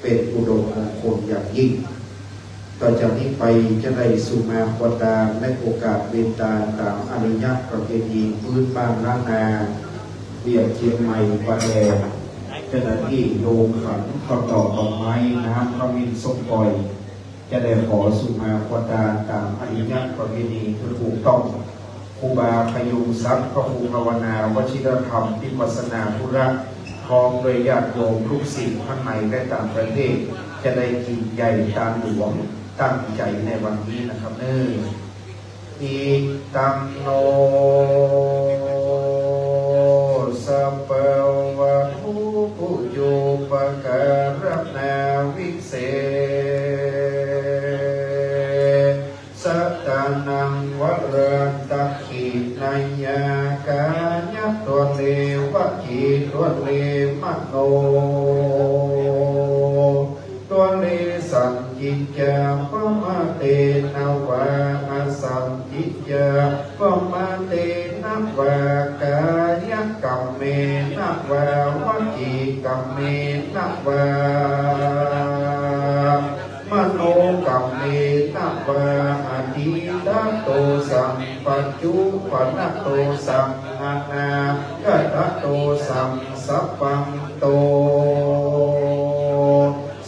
เป็นอุดมมงคลอย่างยิ่ง ต่อจากนี้ไปจะได้สุมาควทานในโอกาสเวนตาต๋ามอาริยประเพณีพื้นบ้านล้านนา เวียงเจียงใหม่ป่าแดด เจ้าหน้าตี้โยงขันข้าวตอกดอกไม้น้ำขมิ้นส้มป่อย จะได้ขอสุมาควทานต๋ามอาริยประเพณีที่ถูกต้อง ครูบาพยุงทรัพย์ พระครูภาวนาวชิรธรรม วิปัสสนาธุระ พร้อมด้วยญาติโยมลูกศิษย์ทั้งในและต่างประเทศ จะได้กิ๋นใหญ่ตานหลวงตั้งใจ๋ในวันนี้นะครับเน้อ อิทัง โน สะภะวะ อุปุจุปการะนา วิเศษ สะตานัง วะระ ตักขิณายะ กายะ ทะเล วจี ทะเล มโน ทะเล สัจจิจจา ปะมาเตนะ วา อสัจจิจจา ปะมาเตนะ วา กายะกัมเมนะ วา วจีกัมเมนะ วา มโนกัมเมนะ วา อะตีตะโตสัง ปัจจุบันนะโตสัง อะนาคตะโตสัง สัพพันโต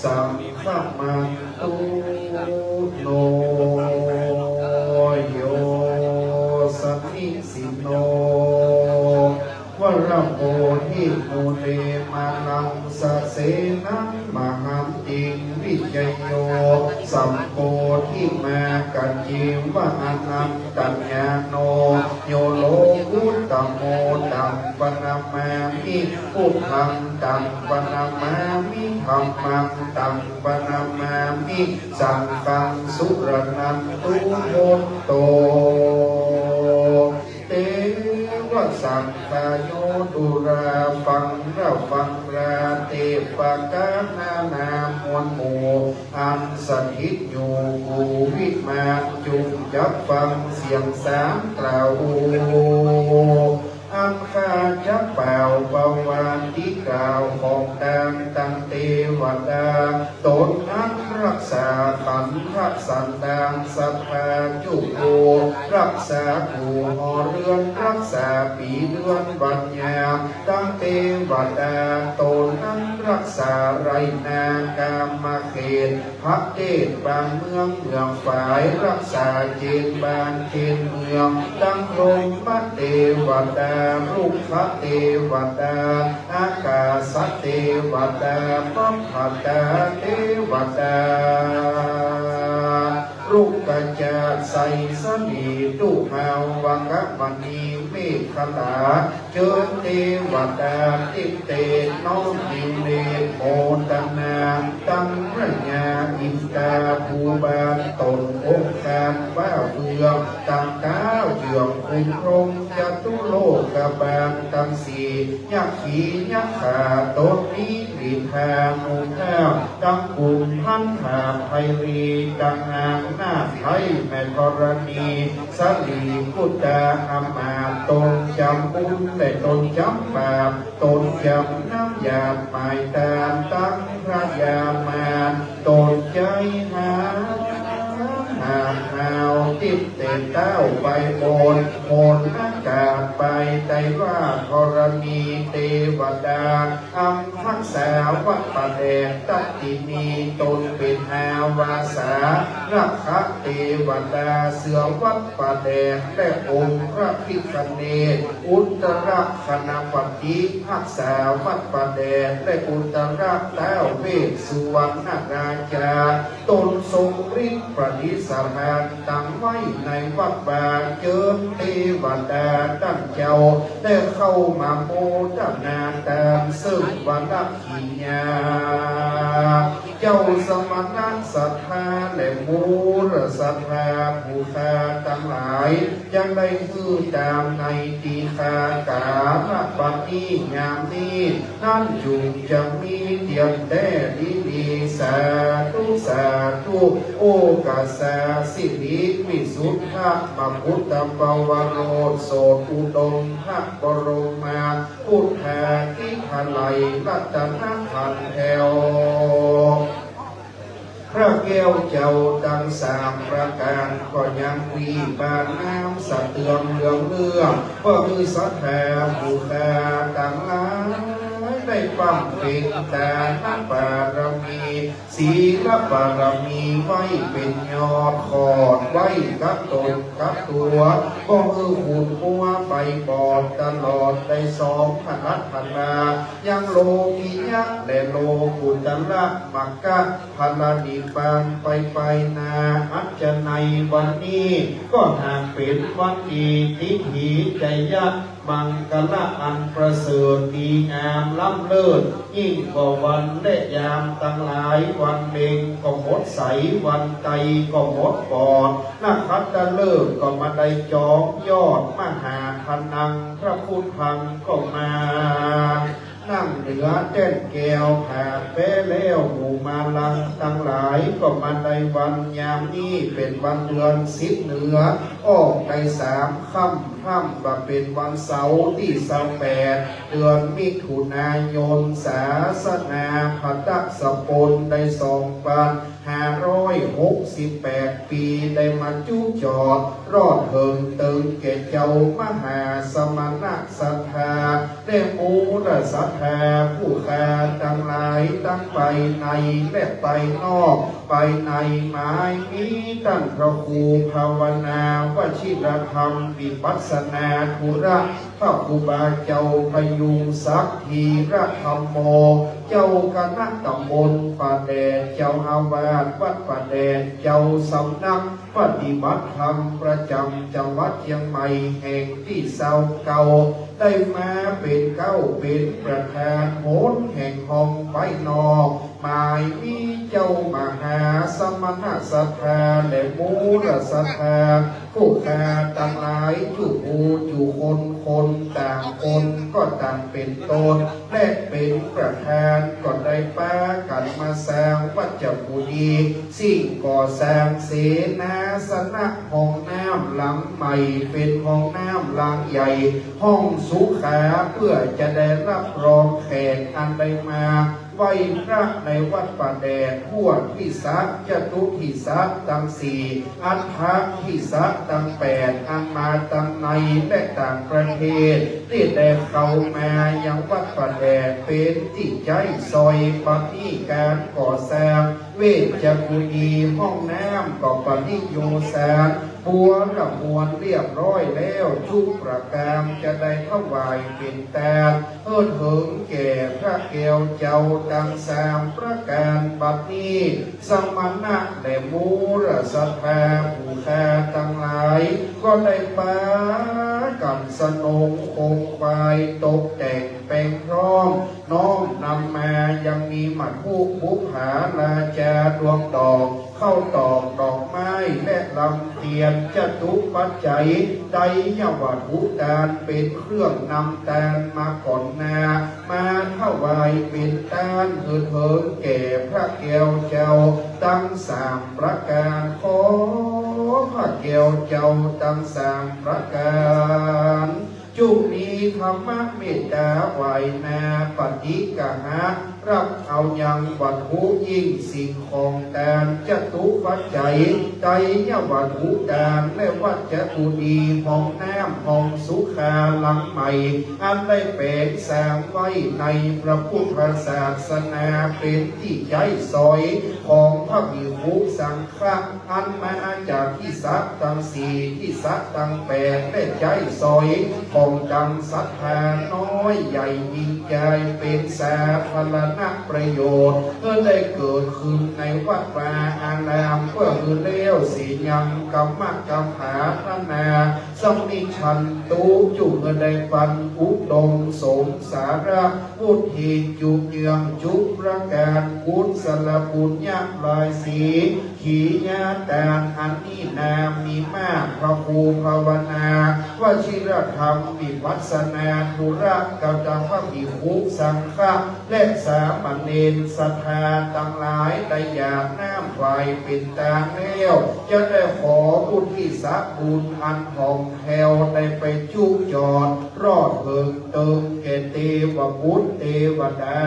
สังฆะมันตุ โน โย สะมิชชิโน วะระโพธิมูเล มาลัง สะเสนะ มหันติง วิชโย สัพโพธิมา กัจจิวะ อะนันตัญญาโณ โย โลกุตโต ตัง ปะนะมามิ พุทธัง ตัง ปะนะมามิ ธัมมัง ตัง ปะนะมามิ สังฆัง สุรณันตุ โหนโต เตวะ สักขะโย ดูรา ฟังระวังรา เตปะกะนานา มวลหมู่ อันสถิตอยู่กู่วิมาน จุ่งจักฟังเสียงสามกล่าว อันข้าจะกล่าวประวัติกล่าวของตางตังเตวดา ตนนั้นรักษาขันธสันดานศรัทธาจุกู่ รักษากู่หอเรือน รักษาปี๋เดือนวันยาม ตังเตวดา ตนนั้นรักษาไร่นากามเขต พระเทศบ้านเมืองเมืองฝาย รักษาเขตบ้านเขตเมือง ตังพรหมเตวดา รุกขเตวดา อากาสเตวดา ปัพพะตาเตวดา รุก กระจาดใสสลีตุหาวกมณีเมขลา เจิญเตวดาติ๊บเตน้อมกิเลสโมทนา ตังพญาอินทราภูบาลต๋นองค์การว่าเฟือง ตังเต๊าเจื้องคุณพรหมจตุโลกบาลตังสี่ ยักขียักขาต๋นนี้ ลิทานุภาพ ตังกุมภัณฑาไพรี ตังอำนาจไพร่แม่ธรณี สลีปุตตาอำมาตย์ ต๋นจ๋ำบุญและต๋นจ๋ำบาป ต๋นจ๋ำน้ำหยาดหมายตานตังพญามาร ต๋นใจ๋หา หาหาวติ๊บเตเต๊าไปบน หนอากาศไป ใต้ว่าธรณีเตวดา อันฮักษาวัดป่าแดดตัตตินี ต๋นเป๋นอาวาสา รักขะเตวดาเสือวัดป่าแดด และองค์พระพิฆเนศ อุตตรกณปฏิ ฮักษาวัดป่าแดด และอุตตรท้าวเวสสุวรรณราชา ต๋นทรงฤทธิ์ประดิษฐานตังไว้ในวัดวา เจิญเตวดาต้านเจ้า ได้เข้ามาโมทนาตามเซิ่งวรกิริยา เจ้าสมณะศรัทธาและมูลศรัทธาผู้ข้าตังหลาย ยังได้หื้อตามในตีฆากาละปะนี้ยามนี้ นั้นจุ่งจะมีเตียมแต๊ดีๆ สาธุ สาธุ โอกัสสาสิริวิสุทธะมกุฏปวโรสโสตอุดมพระบรมพุทธาธิปไตยรัตนพันแถว พระแก้วเจ้าตังสามประก๋าน ก็ยังมีบานงามสะเตืองเหลืองเรื่อง เปื้อหื้อศรัทธาผู้ข้าตังหลาย ได้บำเพ็ญตานบารมี ศีลบารมีไว้เป๋นยอด ขอดไว้กับต๋นกับตั๋ว บ่หื้อหูมัวไปบอด ตลอดได้สองพระรัตนา ยังโลกิยะและโลกุตระมรรคผลนิพพานไปไปนา อันจะในวันนี้ ก็หากเป๋นวันดี ทิถีจยะ มังคละอันประเสริฐดีงามล้ำเลิศ ยิ่งกว่าวันและยามตังหลาย วันเพ็งก็หมดใส วันไตรก็หมดบอด นขัตตฤกษ์ก็มาได้จอมยอด มหาธนังพระพุทธังก็มา นั่งเหนือแต้นแก้วผาดแป๊แล้ว หมู่มาลังตังหลาย ก็มาได้วันยามนี้ เป๋นวันเดือนสิบเหนือ ออกได้สามค่ำ ค่ำก็เป๋นวันเสาร์ตี้ซาวแปด เดือนมิถุนายน ศาสนาผะตัสปนได้สองปันห้าร้อยหกสิบแปดปี๋ ได้มาจุจอด รอดเถิงเติงแก่เจ้ามหาสมณะศรัทธา และมูลศรัทธาผู้ข้าตังหลาย ตังไปในและไปนอก ไปในหมายมีต้านพระครูภาวนาวชิรธรรมวิปัสสนาธุระ พระครูบาเจ้าพยุงศักดิ์ธีรธัมโม เจ้าคณะตำบลป่าแดด เจ้าอาวาสวัดป่าแดด เจ้าสำนักปฏิบัติธรรมประจ๋ำจังหวัดเจียงใหม่แห่งตี้ซาวเก้า ได้มาเป๋นเก๊าเป๋นประธานหนแห่งห้องไว้นอก หมายมีเจ้ามหาสมณะศรัทธาและมูลศรัทธา ผู้ข้าตังหลาย จุผู้จุคน คนต่างคนก็ต่างเป๋นตน และเป๋นประธาน ก็ได้ปากั๋นมาสร้างวัชกุฏี สิ่งก่อสร้างเสนาสนะ ห้องน้ำหลังใหม่ เป๋นห้องน้ำหลังใหญ่ ห้องสุขา เปื้อจะได้รับรองแขกอันได้มา ไหว้พระในวัดป่าแดด ทั่วทิศะ จตุทิศะตังสี่ อัฏฐทิศะตังแปด อันมาตังในและต่างประเทศ ตี้ได้เข้ามายังวัดป่าแดด เป๋นตี้ใจ๊ซอยปะนี้ก๋านก่อสร้าง เวชกุฏี ห้องน้ำก็ปะนี้โยสาร ควรละมวลเรียบร้อยแล้ว จุ๊ประก๋านจะได้ถวายเป๋นตาน หื้อเถิงแก่พระแก้วเจ้าตังสามประก๋าน บัดนี้ สมณะและหมู่ราชศรัทธาผู้ข้าตังหลาย ก็ได้ปากั๋นสนงโคมไฟตกแต่งแป๋งพร้อม น้อมนำมายังมีมัตถุบุปผาราจา ดวงดอก ข้าวตอก ดอกไม้ และลำเตียน จตุปัจจัย ไตรยวัตถุตาน เป๋นเครื่องนำตานมาก่อนหน้า มาถวายเป๋นตานหื้อเถิงแก่พระแก้วเจ้าตังสามประก๋าน ขอพระแก้วเจ้าตังสามประก๋าน จุ่งมีธรรมเมตต๋าไหว้หน้า ปฏิกหะ ฮับเอายังวัตถุยิ่งสิ่งของตาน จตุปัจจัย ไตรยวัตถุตาน และวัจจกุฏีร์ ห้องน้ำ ห้องสุขาหลังใหม่ อันได้แป๋งสร้างไว้ในพระพุทธศาสนา เป๋นตี้ใจ๊สอยของพระภิกขุสังฆะ อันมาจากทิศตังสี่ ทิศตังแปด และใจ๊สอยของตังศรัทธาน้อยใหญ่ยิ่งใหญ่ เป๋นสาธารณประโยชน์ หื้อได้เกิดขึ้นในวัดวาอาราม เปื้อหื้อแล้วเสียยังกรรมกำผาธนา สัมมิชันตุ จุ่งหื้อได้ปันอุดมสมสาระ วุฒิจุ่งเยืองจุประก๋าน กุศลปุญญาราศี ขียาตาน อันนี้นามีมาก พระครูภาวนา วชิรธรรม วิปัสสนา ธุระกะตะ พระภิกขุสังฆะ และสามเณรศรัทธาตังหลาย ได้หยาดน้ำไหว้เป๋นตานแล้ว จะได้ขออุทิศบุญอันถ่องแถว ได้ไปจุจอด รอดเถิงเติงแก่เตวบุตรเตวดา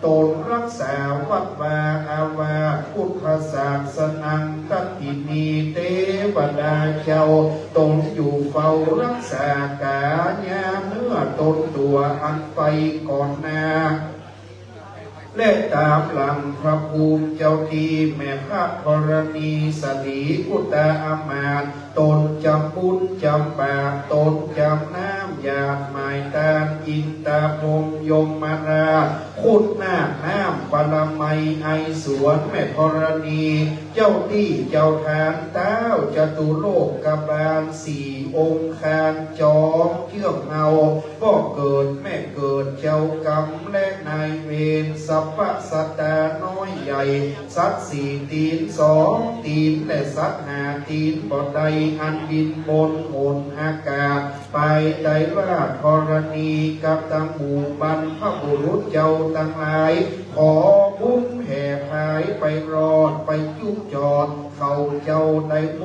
ต๋นรักษาวัดวาอาวาสพุทธศาสนัง ทัตถินี เตวดาเจ้า ต๋นอยู่เฝ้ารักษากายาเนื้อต๋นตั๋วอันไปก่อนหน้า และต๋ามหลังพระภูมิเจ้าตี้ แม่พระธรณี สรีปุตตาอามาตย์ ต๋นจ๋ำบุญจ๋ำบาป ต๋นจ๋ำน้ำหยาดหมายตาน อินตาพรหมยมราช ครุฑนาคน้ำปรมัย ไอสวนแม่ธรณี เจ้าตี้เจ้าตาน เต๊าจตุโลกบาลสี่องค์คาน จ๋อมเจื้องเอา ป้อเกิดแม่เกิด เจ้ากรรมและนายเวร สรรพสัตตาน้อยใหญ่ สัตว์สี่ตี๋นสองตี๋น และสัตว์ห้าตี๋นบ่ได้ อันบินบนหนอากาศ ไปใต้ราชธรณี กับตังหมู่บรรพบุรุษเจ้าตังหลาย ขอบุญแผ่ผายไปรอด ไปจุจอด เขาเจ้าได้โม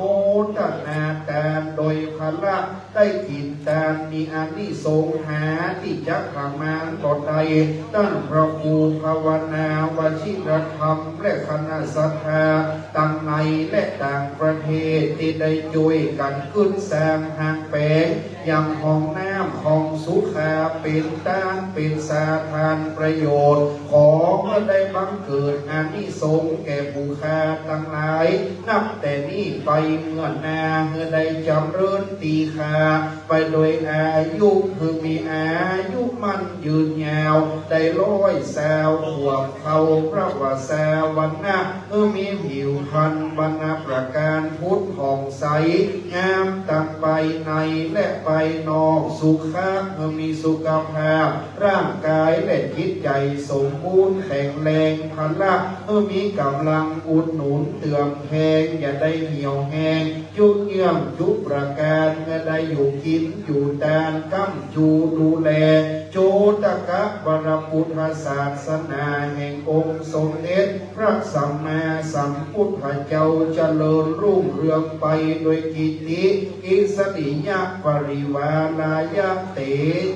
ทนาตานโดยพละ ได้กิ๋นตานมีอานิสงส์หาตี้จะประมาณบ่ได้ ต้านพระครูภาวนาวชิรธรรม และคณะศรัทธาตังในและต่างประเทศ ตี้ได้จ้วยกั๋นขึ้นสร้างห้างแป๋ง ยังห้องน้ำห้องสุขา เป๋นตานเป๋นสาธารณประโยชน์ ขอเมื่อได้บังเกิดอานิสงส์แก่ผู้ข้าตังหลาย นับแต่นี้ไปเมื่อหน้า หื้อได้จ๋ำเริญตี้ข้า ไปโดยอายุ หื้อมีอายุมั่นยืนยาว ได้ร้อยซาวขวบ เข้าพระวสสาวรรณะ หื้อมีผิวพรรณบรรณประก๋านผุดผ่องใส งามตังไปในและไปนอก สุขะ หื้อมีสุขภาพ ร่างก๋ายและจิตใจ๋สมบูรณ์แข็งแรง พละ หื้อมีก๋ำลังอุดหนุนเติมแฮง อย่าได้เหี่ยวแห้ง จุเยื่องจุประก๋าน หื้อได้อยู่กิ๋นอยู่ตาน ก้ำจูดูแล โจตกะวรพุทธศาสนาแห่งองค์สมเด็จพระสัมมาสัมพุทธเจ้า เจริญรุ่งเรืองไปโดยกิตติ อิสริยะปริวารายะ เต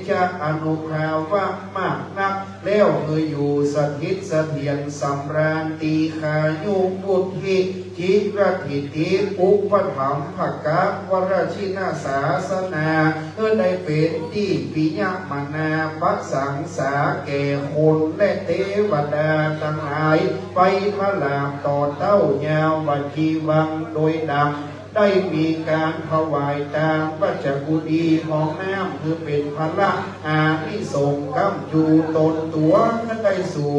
จะอานุภาพะมากนัก แล้วหื้ออยู่สถิตเสถียรสำราญ ตีฆายุ วุฒิ จิรถิติ อุปถัมภกะวรชินศาสนา หื้อได้เป๋นตี้ปิยมนาประสังสาแก่คนและเตวดาตังหลาย ไปพลาบต่อเต้ายาวจีวัง โดยดัง ได้มีก๋านถวายตามวัชกุฏีห้องน้ำ คือเป๋นพละ อานิสงส์ก้ำจู๋ต๋นตั๋ว ได้สู่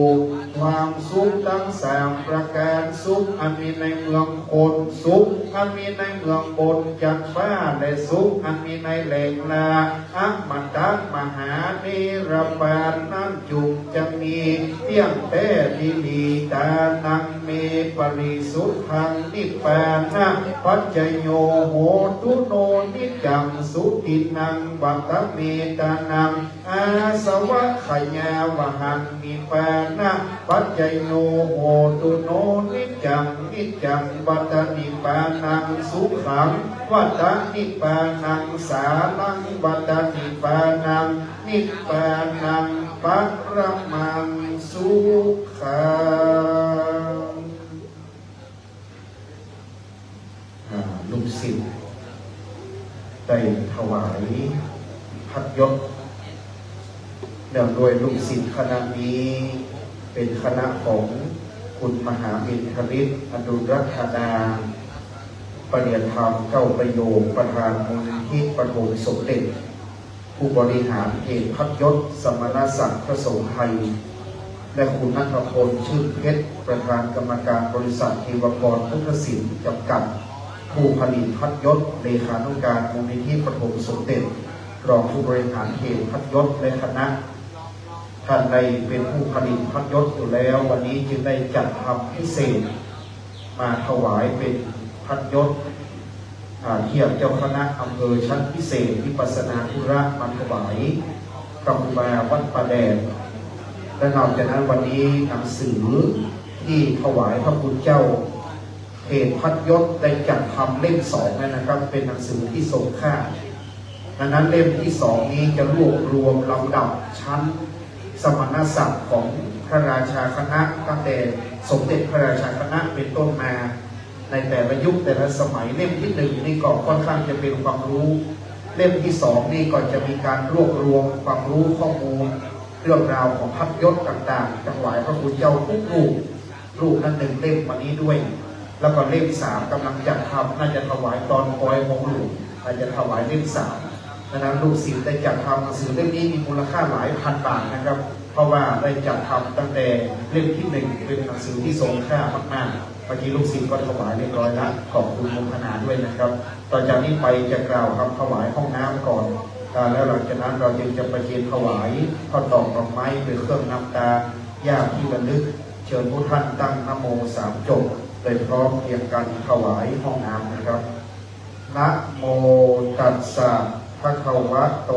ความสุขตึงสามประก๋าน สุขอันมีในเมืองคน สุขอันมีในเมืองบนจั๊นฟ้า และสุขอันมีในแหล่งละ อมตะมหานิรปานนั้น จุ่งจะมีเตี้ยงแต๊ ทิฏฐิตานัง เม ปริสุทธัง นิพพานะปัจจโย โหตุ โน นิจจัง สุตินัง วัตเม ตานัง อาสวะขยาวหัง นิพพานะปัจจโย โหตุ โน นิจจัง นิจจัง วัต นิพพานัง สุขัง วัต นิพพานัง สารัง วัต นิพพานัง นิพพานัง ปรมัง สุขัง อ่า ลูกศิษย์ได้ถวายพัดยศ เนื่องด้วยลูกศิษย์คณะนี้เป๋นคณะของคุณมหาเมธาฤทธิ์ อดุลรัตนา ปริยธรรมเก้าประโยค ประธานมูลนิธิปฐมสมเด็จ ผู้บริหารเพจพัดยศสมณศักดิ์พระสงฆ์ไทย และคุณณัฐพล ชื่นเพชร ประธานกรรมการบริษัทเทวกรพุทธศิลป์จำกัด ผู้ผลิตพัดยศ เลขานุการมูลนิธิปฐมสมเด็จ รองผู้บริหารเพจพัดยศและคณะ ท่านได้เป็นผู้ผลิตพัดยศอยู่แล้ว วันนี้จึงได้จัดทำพิเศษ มาถวายเป็นพัดยศ อ่า เทียบเจ้าคณะอำเภอชั้นพิเศษ วิปัสสนาธุระ มาถวายพระครูบาวัดป่าแดด และนอกจากนั้นวันนี้หนังสือที่ถวายพระคุณเจ้า เพจพัดยศได้จัดทำเล่มสองแล้วนะครับ เป็นหนังสือที่ทรงค่า ดังนั้นเล่มที่สองนี้จะรวบรวมลำดับชั้นสมณศักดิ์ของพระราชาคณะ ตั้งแต่สมเด็จพระราชาคณะเป็นต้นมา ในแต่ละยุคแต่ละสมัย เล่มที่หนึ่งนี่ก็ค่อนข้างจะเป็นความรู้ เล่มที่สองนี่ก็จะมีการรวบรวมความรู้ข้อมูลเรื่องราวของพัดยศต่างๆ ถวายพระคุณเจ้าทุกรูป รูปนั้นหนึ่งเล่มวันนี้ด้วย แล้วก็เล่มสามกำลังจัดทำ น่าจะถวายตอนปอยหงส์หลวง อาจจะถวายเล่มสาม ดังนั้นลูกศิษย์ได้จัดทำหนังสือเล่มนี้มีมูลค่าหลายพันบาทนะครับ เพราะว่าได้จัดทำตั้งแต่เล่มที่หนึ่ง เป็นหนังสือที่ทรงค่ามากๆ เมื่อกี้ลูกศิษย์ก็ถวายเรียบร้อยแล้ว ขอบคุณโมทนาด้วยนะครับ ต่อจากนี้ไปจะกล่าวคำถวายห้องน้ำก่อน อ่า แล้วหลังจากนั้นเราจึงจะประเคนถวายข้าวตอกดอกไม้เป็นเครื่องนำตา ญาติที่ระลึก เชิญทุกท่านตั้งนะโมสามจบ โดยพร้อมเพรียงกันถวายห้องน้ำนะครับ นะโมตัสสะ ภะคะวะโต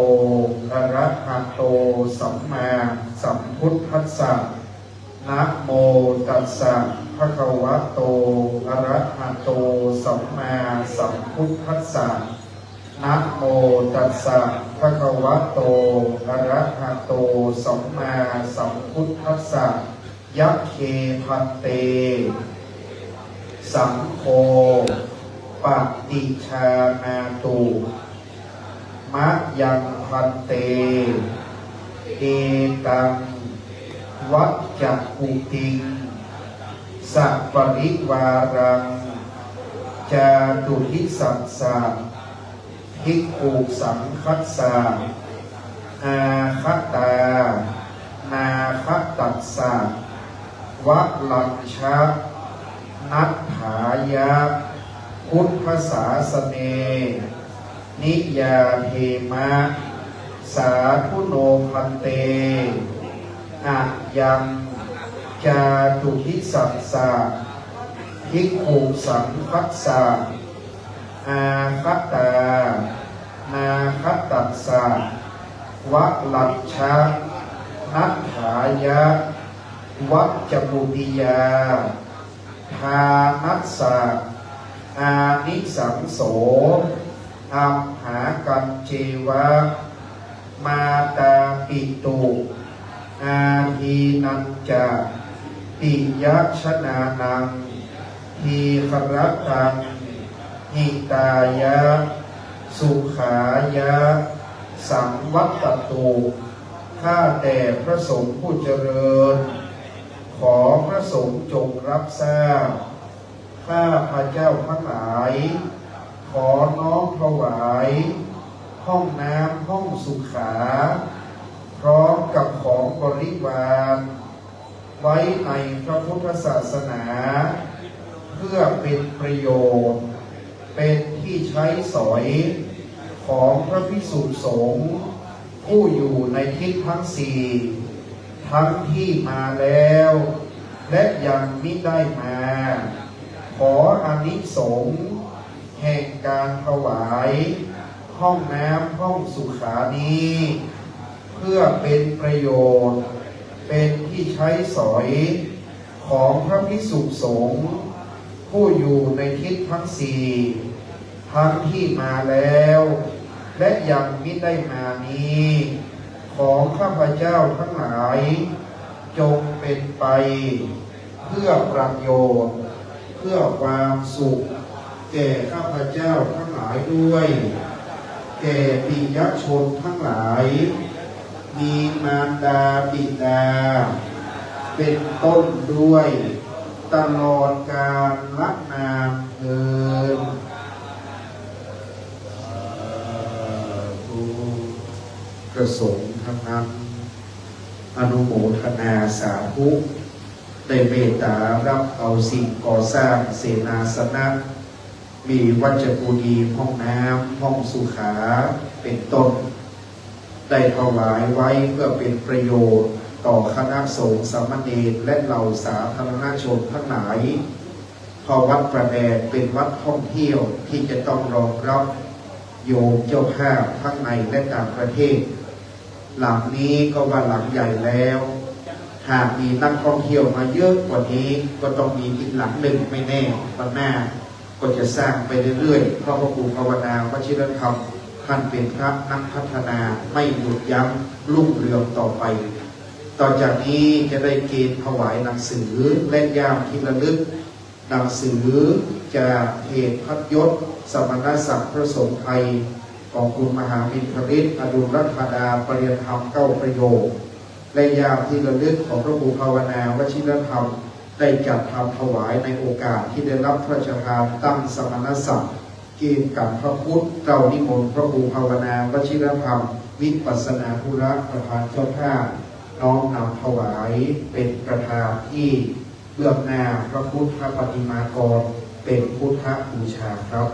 อะระหะโต สัมมาสัมพุทธัสสะ นะโมตัสสะ ภะคะวะโต อะระหะโต สัมมาสัมพุทธัสสะ นะโมตัสสะ ภะคะวะโต อะระหะโต สัมมาสัมพุทธัสสะ ยะเค ภันเต สังโฆ ปะติชานาตุ มะยัง ภันเต เอตัง วัจจกุติง สะปะริวารัง จาตุทิสัสสะ ภิกขุสังฆัสสะ อาคะตา นาคะตัสสะ วะรัญชะ นัตถายะ พุทธสาสเน นิยาเทมะ สาธุโน ภันเต อะยัง จาตุทิสัสสะ ภิกขุสังฆัสสะ อาคะตา นาคะตัสสะ วะรัญชะ นัตถายะ วัจจกุติยา ทานัสสะ อานิสังโส อัมหากัญเจวะ มาตาปิตุ อาทีนัญจะ ปิยะชะนานัง ทีฆะระตัง หิตายะ สุขายะ สังวัตตตุ ข้าแต่พระสงฆ์ผู้เจริญ ขอพระสงฆ์จงรับทราบ ข้าพระเจ้าทั้งหลาย ขอน้อมถวายห้องน้ำห้องสุขา พร้อมกับของบริวาร ไว้ในพระพุทธศาสนา เพื่อเป็นประโยชน์ เป็นที่ใช้สอยของพระภิกษุสงฆ์ผู้อยู่ในทิศทั้งสี่ ทั้งที่มาแล้ว และยังมิได้มา ขออานิสงส์แห่งการถวายห้องน้ำห้องสุขานี้ เพื่อเป็นประโยชน์ เป็นที่ใช้สอยของพระภิกษุสงฆ์ผู้อยู่ในทิศทั้งสี่ ทั้งที่มาแล้ว และยังมิได้มานี้ ของข้าพเจ้าทั้งหลาย จงเป็นไปเพื่อประโยชน์ เพื่อความสุข แก่ข้าพเจ้าทั้งหลายด้วย แก่ปิยชนทั้งหลาย มีมารดาบิดา เป็นต้นด้วย ตลอดกาลนานเทอญ สาธุ พระสงฆ์ทั้งนั้น อนุโมทนาสาธุ ได้เมตตารับเอาสิ่งก่อสร้างเสนาสนะ มีวัชปูนี ห้องน้ำ ห้องสุขา เป็นต้น ได้ถวายไว้เพื่อเป็นประโยชน์ต่อคณะสงฆ์สามเณร และเหล่าสาธารณชนทั้งหลาย เพราะวัดป่าแดดเป็นวัดท่องเที่ยวที่จะต้องรองรับโยมเจ้าภาพทั้งในและต่างประเทศ หลังนี้ก็ว่าหลังใหญ่แล้ว หากมีนักท่องเที่ยวมาเยอะกว่านี้ ก็ต้องมีอีกหลังหนึ่งไม่แน่ วันหน้าก็จะสร้างไปเรื่อยๆ เพราะพระครูภาวนาวชิรธรรม ท่านเป็นพระนักพัฒนาไม่หยุดยั้ง รุ่งเรืองต่อไป ต่อจากนี้จะได้เกณฑ์ถวายหนังสือและย่ามที่ระลึก หนังสือจากเหตุพัดยศสมณศักดิ์พระสงฆ์ไทย ของคุณมหามินทฤทธิ์ อดุลรัตดา ปริยธรรมเก้าประโยค และย่ามที่ระลึกของพระครูภาวนาวชิรธรรม ได้จัดทำถวายในโอกาสที่ได้รับพระราชทานตั้งสมณศักดิ์ เกณฑ์กันพระพุทธ เต้านิมนต์พระครูภาวนาวชิรธรรม วิปัสสนาธุระ ประธานเจ้าภาพ น้อมนำถวายเป็นประธานที่เบื้องหน้าพระพุทธปฏิมากร เป็นพุทธบูชาครับ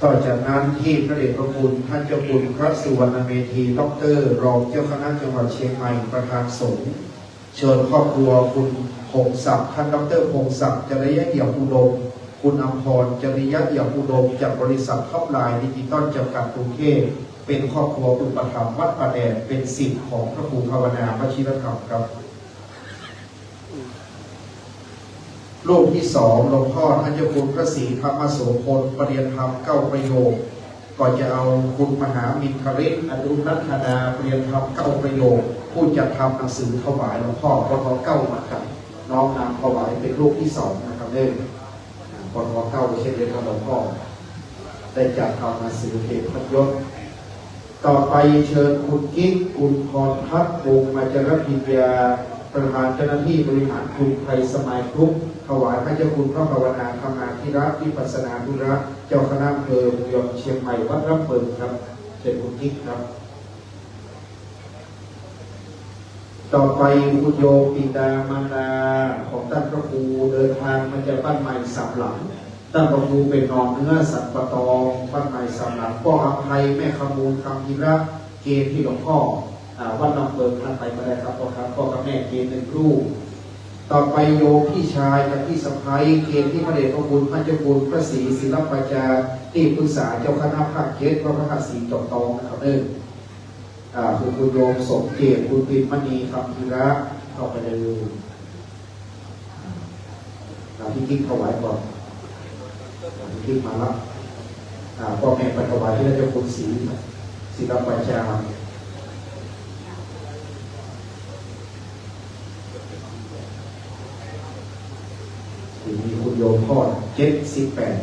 ต่อจากนั้นที่พระเดชพระคุณท่านเจ้าคุณพระสุวรรณเมธี ด็อกเตอร์ รองเจ้าคณะจังหวัดเชียงใหม่ ประธานสงฆ์ เชิญครอบครัวคุณพงศักดิ์ ท่านด็อกเตอร์พงศักดิ์ จริยะเอี่ยมอุดม คุณอำพร จริยะเอี่ยมอุดม จากบริษัทท็อปไลน์ดิจิตอลจำกัดกรุงเทพฯ เป็นครอบครัวอุปถัมภ์วัดป่าแดด เป็นศิษย์ของพระครูภาวนาวชิรธรรมครับ รูปที่สอง หลวงพ่อท่านเจ้าคุณพระศรีธรรมโสภณ ปริยธรรมเก้าประโยค ก็จะเอาคุณมหามินทฤทธิ์ อดุลรัตดา ปริยธรรมเก้าประโยค ผู้จัดทำหนังสือถวายหลวงพ่อ ปท เก้า เหมือนกัน น้อมนำถวายเป็นรูปที่สองนะครับเด้อ อ่า ปท เก้า เช่นเดียวกับหลวงพ่อ ได้จัดทำหนังสือเหตุพัดยศ ต่อไปเชิญคุณกิ๊ก คุณพรพัฒน์ วงศ์มาจารพิญญา ประธานเจ้าหน้าที่บริหารกลุ่มไทยสมายกรุ๊ป ถวายพระเจ้าคุณพระภาวนาธรรมาธิระ วิปัสสนาธุระ เจ้าคณะอำเภอเมืองเชียงใหม่ วัดร่ำเปิงครับ เชิญคุณกิ๊กครับ ต่อไปคุณโยมปิตามารดาของท่านพระครู เดินทางมาจากบ้านใหม่สามหลัง ท่านพระครูเป๋นหน่อเนื้อสันป่าตอง บ้านใหม่สามหลัง ป้ออำไพ แม่ขมูล คำพีระ เกณฑ์ที่หลวงพ่อ อ่า วัดร่ำเปิง ท่านไปก็ได้ครับ พ่อครับ พ่อกับแม่เกณฑ์หนึ่งรูป ต่อไปโยมพี่ชายกับพี่สะใภ้ เกณฑ์ที่พระเดชพระคุณพระเจ้าคุณพระศรีศิลปาจารย์ ที่ปรึกษาเจ้าคณะภาคเจ็ด วัดพระธาตุศรีจอมทองนะครับเด้อ อ่า คือคุณโยมสมเกียรติ คุณปิ่นมณี คำพีระ เข้าไปเลย อ่า พี่ติ๊กถวายก่อน อ่า พี่ติ๊กมาแล้ว อ่า ป้อแม่ไปถวายที่เจ้าคุณศรี ศิลปาจารย์ ทีนี้คุณโยมพ่อเจ็ดสิบแปด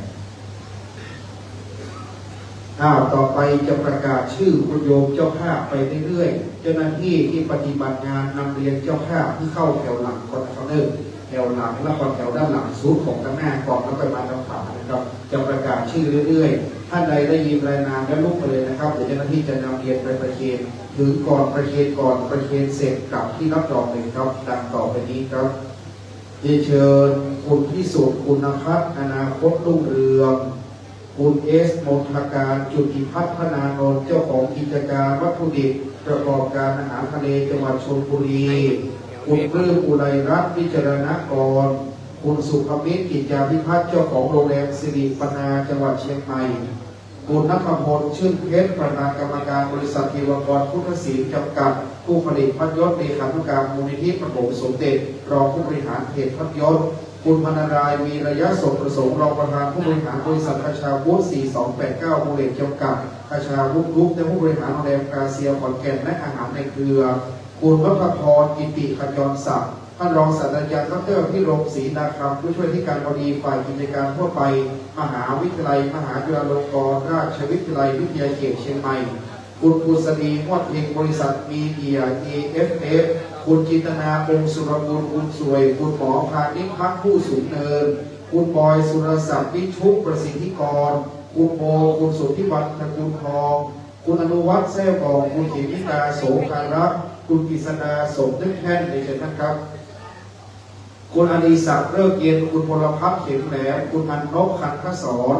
อ้าว ต่อไปจะประกาศชื่อคุณโยมเจ้าภาพไปเรื่อยๆ เจ้าหน้าตี้ตี้ปฏิบัติงานนำเรียนเจ้าภาพหื้อเข้าแถวหลังก่อนนะครับเน่อ แถวหลังแล้วก็แถวด้านหลังสุดของตางหน้าก่อน แล้วค่อยมาตางฝานะครับ จะประกาศชื่อเรื่อยๆ ท่านใดได้ยินรายนามแล้วลุกไปเลยนะครับ เดี๋ยวเจ้าหน้าตี้จะนำเรียนไปประเคน เถิงก่อนประเคนก่อน ประเคนเสร็จกลับตี้รับรองเลยครับ ดังต่อไปนี้ครับ เรียนเชิญคุณพิสุทธิ์ คุณพัฒน์ อนาคตรุ่งเรือง คุณเอส มนทการ จุติพัฒนานนท์ เจ้าของกิจการวัตถุดิบประกอบการอาหารทะเลจังหวัดชลบุรี คุณปลื้ม อุไรรัตน์ วิจารณกร คุณสุภมิตร กิจจาภิพัฒน์ เจ้าของโรงแรมสิริปนาจังหวัดเชียงใหม่ คุณณัฐพล ชื่นเพชร ประธานกรรมการบริษัทเทวกรพุทธศิลป์จำกัด ผู้ผลิตพัดยศ เลขานุการมูลนิธิปฐมสมเด็จ รองผู้บริหารเพจพัดยศ คุณพรรณนารายณ์ วีระยะสมประสงค์ รองประธานผู้บริหารบริษัทคชาวุฒิ สี่สองแปดเก้า มูลเลจจำกัด คชาวุฒิกรุ๊ป และผู้บริหารโรงแรมกราเซียขอนแก่น และอาหารในเครือ คุณนพพร กิติขจรศักดิ์ ท่านรองศาสตราจารย์ ดอกเตอร์ พิรม ศรีนาคำ ผู้ช่วยอธิการบดีฝ่ายกิจการทั่วไป มหาวิทยาลัยมหาจุฬาลงกรณราชวิทยาลัยวิทยาเขตเชียงใหม่ คุณผุดสดี ฮวดเพ็ง บริษัทมีเดีย เอเอฟเอฟ คุณจินตนา องค์สุรบุญ คุณสวย คุณหมอพานิชพักผู้สูงเนิน คุณบอย สุรศักดิ์ วิชุประสิทธิกร คุณโบ คุณสุทธิวัฒน์ ตระกูลทอง คุณอนุวัฒน์ แซ่บ่อง คุณเขมิกา โสภารักษ์ คุณกฤษดา สมนึกแท่น เรียนเชิญท่านครับ คุณอดิศักดิ์ เลิกเย็น คุณพลพัฒน์ เข็มแหลม คุณอันนบ คันทสร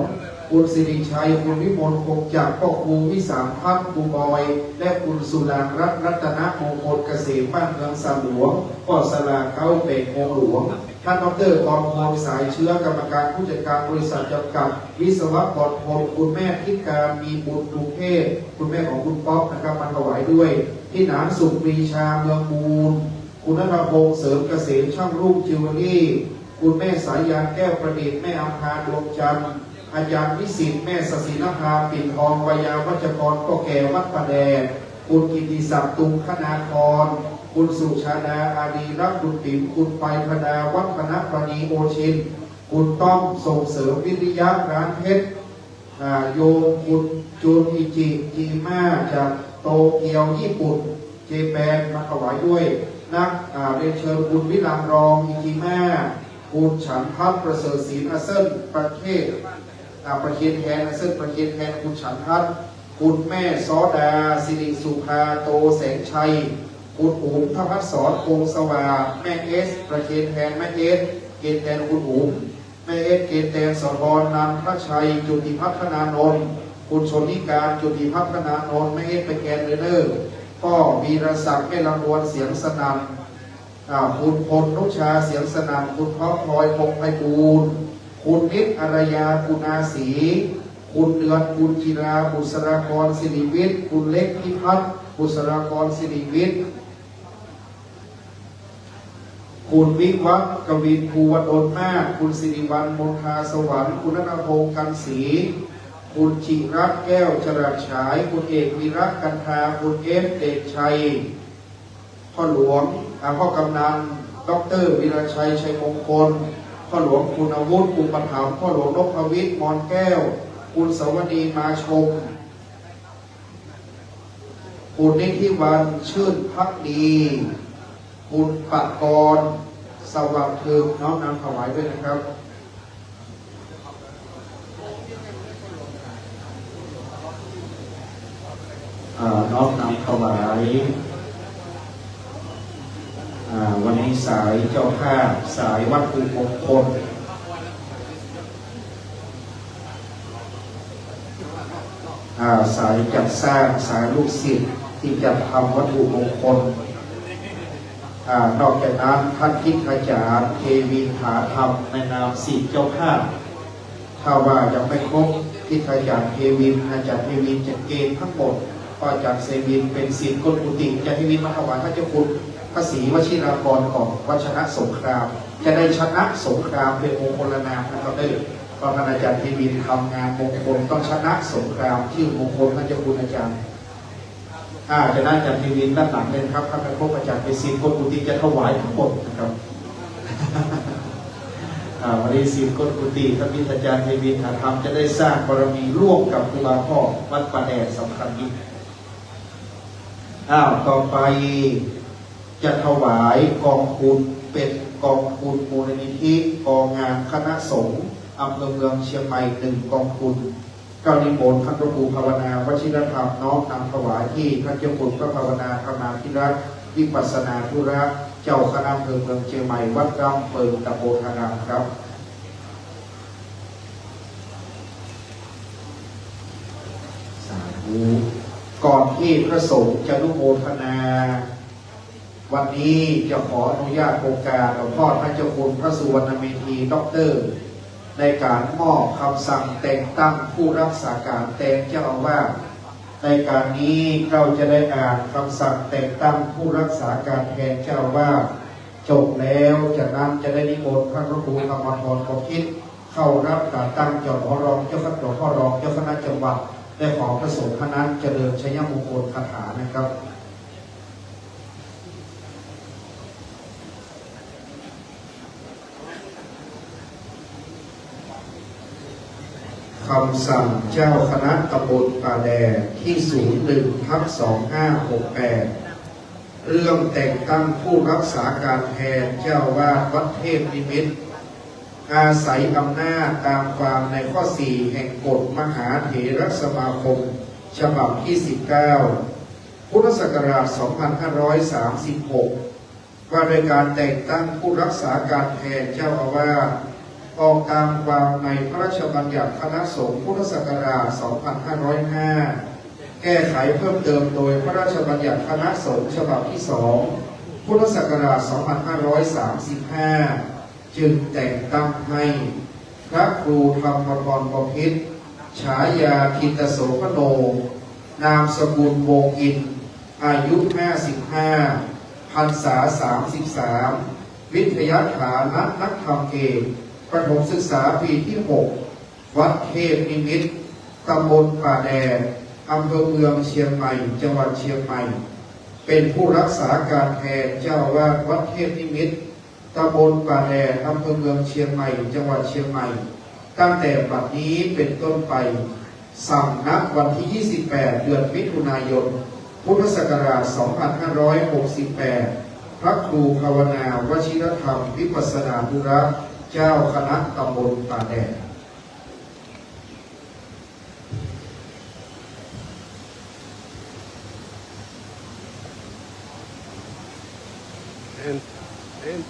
คุณสิริชัย คุณวิมล คงจักร พ่อครูวิสารพัฒน์ ครูบอย และคุณสุรางค์รัตน์ รัตนมงคลเกษม บ้านเมืองสะหลวง ป้อสลาเก๊า แปดโมงหลวง ท่านดอกเตอร์ กรพล สายเชื้อ กรรมการผู้จัดการบริษัทจำกัด วิศวกรพล คุณแม่ทิพย์การ มีบุญ กรุงเทพฯ คุณแม่ของคุณป๊อปนะครับ มาถวายด้วย พี่หนาน สุขปรีชา เมืองมูล คุณณัฐพงษ์ เสริมเกษม ช่างรุ่งจิวเวลรี่ คุณแม่สายัณ แก้วประดิษฐ์ แม่อำพา ดวงจันทร์ อาจารย์วิสิทธิ์ แม่ศศินภา ปิ่นทอง ไวยาวัจกร ป้อแก่ วัดป่าแดด คุณกิตติศักดิ์ ตุงคณาคร คุณสุชาดา อารีรักษ์ คุณปิ๋ม คุณไปพดา วัฒนปราณี โอชิน คุณต้อม ส่งเสริมวิริยะ ร้านเพชร อ่า โยม คุณจูน อิจิ จิมา จากโตเกียว ญี่ปุ่น เจแปน มาถวายด้วย นัก อ่า เรียนเชิญคุณวิรัง รอง อิจิมา คุณฉันทัศน์ ประเสริฐศิลป์ อาเซิ่น ประเคน อ่า ประเคนแทน อาเซิ่น ประเคนแทน คุณฉันทัศน์ คุณแม่ซ้อดา สิริสุภา โตแสงชัย คุณอุ๋ม ทพัฒน์สอน พงษ์สว่าง แม่เอส ประเคนแทน แม่เอส เคนแทนคุณอุ๋ม แม่เอส เคนแทน สร นันทชัย จุติพัฒนานนท์ คุณชนนิการ จุติพัฒนานนท์ แม่เอส ไปแกนเดอเนอร์ พ่อวีรศักดิ์ แม่ลำดวน เสียงสนั่น อ่า คุณพลนุชา เสียงสนั่น คุณพร้อมพลอย พงษ์ไพบูลย์ คุณนิด อารยา กุณาศรี คุณเดือน กุลจิรา บุษรากร สิริวิทย์ คุณเล็ก พิพัฒน์ บุษรากร สิริวิทย์ คุณวิวัฒน์ กวิน ภูวดลนาถ คุณสิริวัลย์ มนทาสวรรค์ คุณณัฐพงษ์ กันศรี คุณจิรัตน์ แก้วจรัสฉาย คุณเอก วีระกันทา คุณเอฟ เดชชัย พ่อหลวง อ่า พ่อกำนัน ดอกเตอร์ วีรชัย ชัยมงคล พ่อหลวง คุณวุฒิ อุปถัมภ์ พ่อหลวง นพวิทย์ มอนแก้ว คุณสวนี มาชม คุณนิธิวรรณ ชื่นภักดี คุณปกรณ์ สวัสดิ์เทิง น้อมนำถวายด้วยนะครับ อ่า น้อมนำถวาย อ่า วันนี้สายเจ้าภาพ สายวัตถุมงคล อ่า สายจัดสร้าง สายลูกศิษย์ที่จัดทำวัตถุมงคล อ่า นอกจากนั้นท่านทิพย์อาจารย์ เทวิน ผาธรรม ในนามศิษย์เจ้าภาพ ถ้าว่ายังไม่ครบ ทิพย์อาจารย์ เทวิน อาจารย์ เทวิน จะเกณฑ์ทั้งหมด เพราะอาจารย์ เทวิน เป็นศิษย์ก้นกุฏิ อาจารย์ เทวิน มาถวายพระเจ้าคุณพระศรีวชิรากรก่อน วัชรสงคราม จะได้ชนะสงครามเป็นมงคลนามนะครับเด้อ เพราะท่านอาจารย์ เทวิน ทำงานมงคลต้องชนะสงคราม ชื่อมงคลพระเจ้าคุณอาจารย์ อ่า ฉะนั้นอาจารย์ เทวิน ด้านหลังเลยนะครับ ท่านไปพบอาจารย์ เป็นศิษย์ก้นกุฏิ จะถวายทั้งหมดนะครับ อ่า วันนี้สิบก้นกุฏิ ท่านมิตรอาจารย์เทวิน อาธรรม จะได้สร้างบารมีร่วมกับครูบาพ่อวัดป่าแดด สำคัญยิ่ง อ้าว ต่อไปจะถวายกองทุน เป็นกองทุนมูลนิธิกองงานคณะสงฆ์อำเภอเมืองเชียงใหม่ หนึ่งกองทุน ก็นิมนต์ท่านพระครูภาวนา วชิรธรรม น้อมนำถวายที่ท่านเจ้าคุณพระภาวนา ธรรมาภิรัตน์ วิปัสสนาธุระ เจ้าคณะอำเภอเมืองเชียงใหม่ วัดร่ำเปิง ตำบลอารามครับ สาธุ ก่อนที่พระสงฆ์จะอนุโมทนา วันนี้จะขออนุญาตโอกาสหลวงพ่อพระเจ้าคุณพระสุวรรณเมธี ด็อกเตอร์ ในการมอบคำสั่งแต่งตั้งผู้รักษาการแทนเจ้าอาวาส ในการนี้เราจะได้อ่านคำสั่งแต่งตั้งผู้รักษาการแทนเจ้าอาวาสจบแล้ว จากนั้นจะได้นิมนต์ท่านพระครูธรรมธร พรหมพิษ เข้ารับการตั้งจอมพ่อรองเจ้าคณะ จอมพ่อรองเจ้าคณะจังหวัด และขอพระสงฆ์ท่านนั้นเจริญชัยมงคลคาถานะครับ คำสั่งเจ้าคณะตำบลป่าแดดที่ ศูนย์หนึ่งทับสองห้าหกแปด เรื่องแต่งตั้งผู้รักษาการแทนเจ้าอาวาสวัดเทพนิมิตร อาศัยอำนาจตามความในข้อสี่แห่งกฎมหาเถรสมาคมฉบับที่ สิบเก้า พุทธศักราช สองพันห้าร้อยสามสิบหก ว่าด้วยการแต่งตั้งผู้รักษาการแทนเจ้าอาวาส ออกตามความในพระราชบัญญัติคณะสงฆ์พุทธศักราช สองพันห้าร้อยห้า แก้ไขเพิ่มเติมโดยพระราชบัญญัติคณะสงฆ์ฉบับที่ สอง พุทธศักราช สองพันห้าร้อยสามสิบห้า จึงแต่งตั้งให้พระครูธรรมธร บพิตร ฉายาทิตโสภโน นามสกุลวงศ์อินทร์ อายุ ห้าสิบห้า พรรษา สามสิบสาม วิทยาฐานะนักธรรมเอก ประถมศึกษาปีที่ หก วัดเทพนิมิตร ตำบลป่าแดด อำเภอเมืองเชียงใหม่ จังหวัดเชียงใหม่ เป็นผู้รักษาการแทนเจ้าอาวาสวัดเทพนิมิตร ตำบลป่าแดด อำเภอเมืองเชียงใหม่ จังหวัดเชียงใหม่ ตั้งแต่บัดนี้เป็นต้นไป สั่งณวันที่ ยี่สิบแปด เดือนมิถุนายน พุทธศักราช สองพันห้าร้อยหกสิบแปด พระครูภาวนา วชิรธรรม วิปัสสนาธุระ เจ้าคณะตำบลป่าแดด เอ็น เอ็น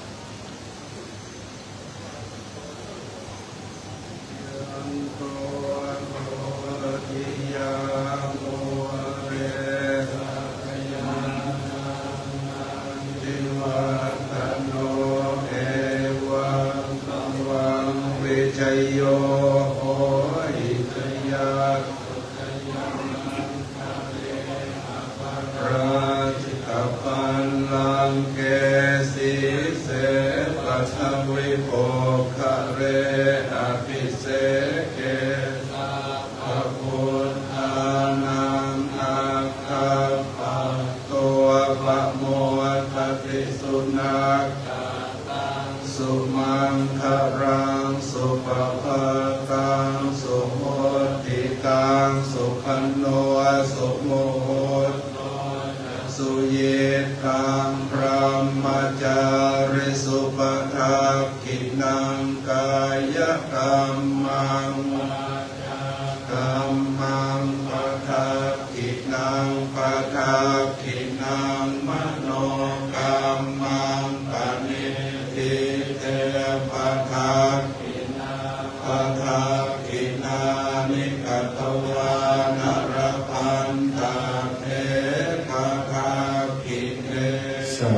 สา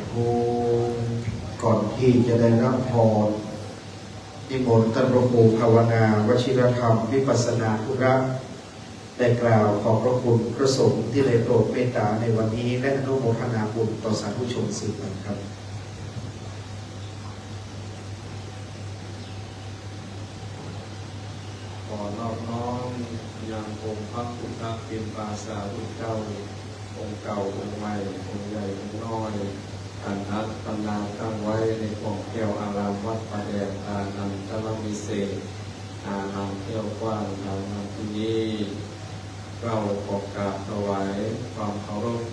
ธุ ก่อนที่จะได้รับพร นิมนต์ท่านพระครูภาวนา วชิรธรรม วิปัสสนาธุระ ได้กล่าวขอบพระคุณพระสงฆ์ที่ได้โปรดเมตตาในวันนี้ และอนุโมทนาบุญต่อสาธุชนสืบไปครับ ขอนอบน้อมยังองค์พระพุทธเจ้า เป็นปาสาพุทธเจ้า องค์เก่า องค์ใหม่ องค์ใหญ่ องค์น้อย อันอัตมาตั้งไว้ในห้องแก้วอารามวัดป่าแดด อานันทรวิเศษ อารามแก้วกว้าง อารามที่นี้ เกล้าขอกราบถวายความเคารพ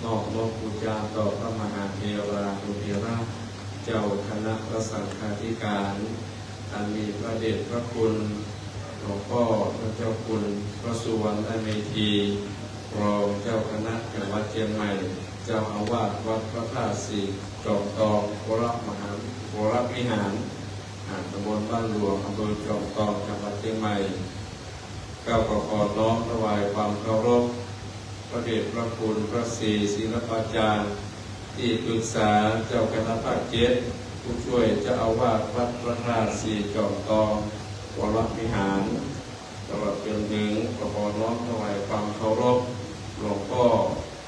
นอบน้อมบูชาต่อพระมหาเถรานุเถระ เจ้าคณะพระสังฆาธิการ อันมีพระเดชพระคุณ หลวงพ่อพระเจ้าคุณพระสุวรรณเมธี รองเจ้าคณะจังหวัดเชียงใหม่ เจ้าอาวาสวัดพระธาตุสีจอมทอง วรมหา วรวิหาร อ่า ตำบลบ้านหลวง อำเภอจอมทอง จังหวัดเชียงใหม่ เกล้าก็ขอน้อมถวายความเคารพ พระเดชพระคุณพระศรีศิลปาจารย์ ที่ปรึกษาเจ้าคณะภาคเจ็ด ผู้ช่วยเจ้าอาวาสวัดพระธาตุสีจอมทอง วรวิหาร ตลอดจนถึง ก็ขอน้อมถวายความเคารพ หลวงพ่อ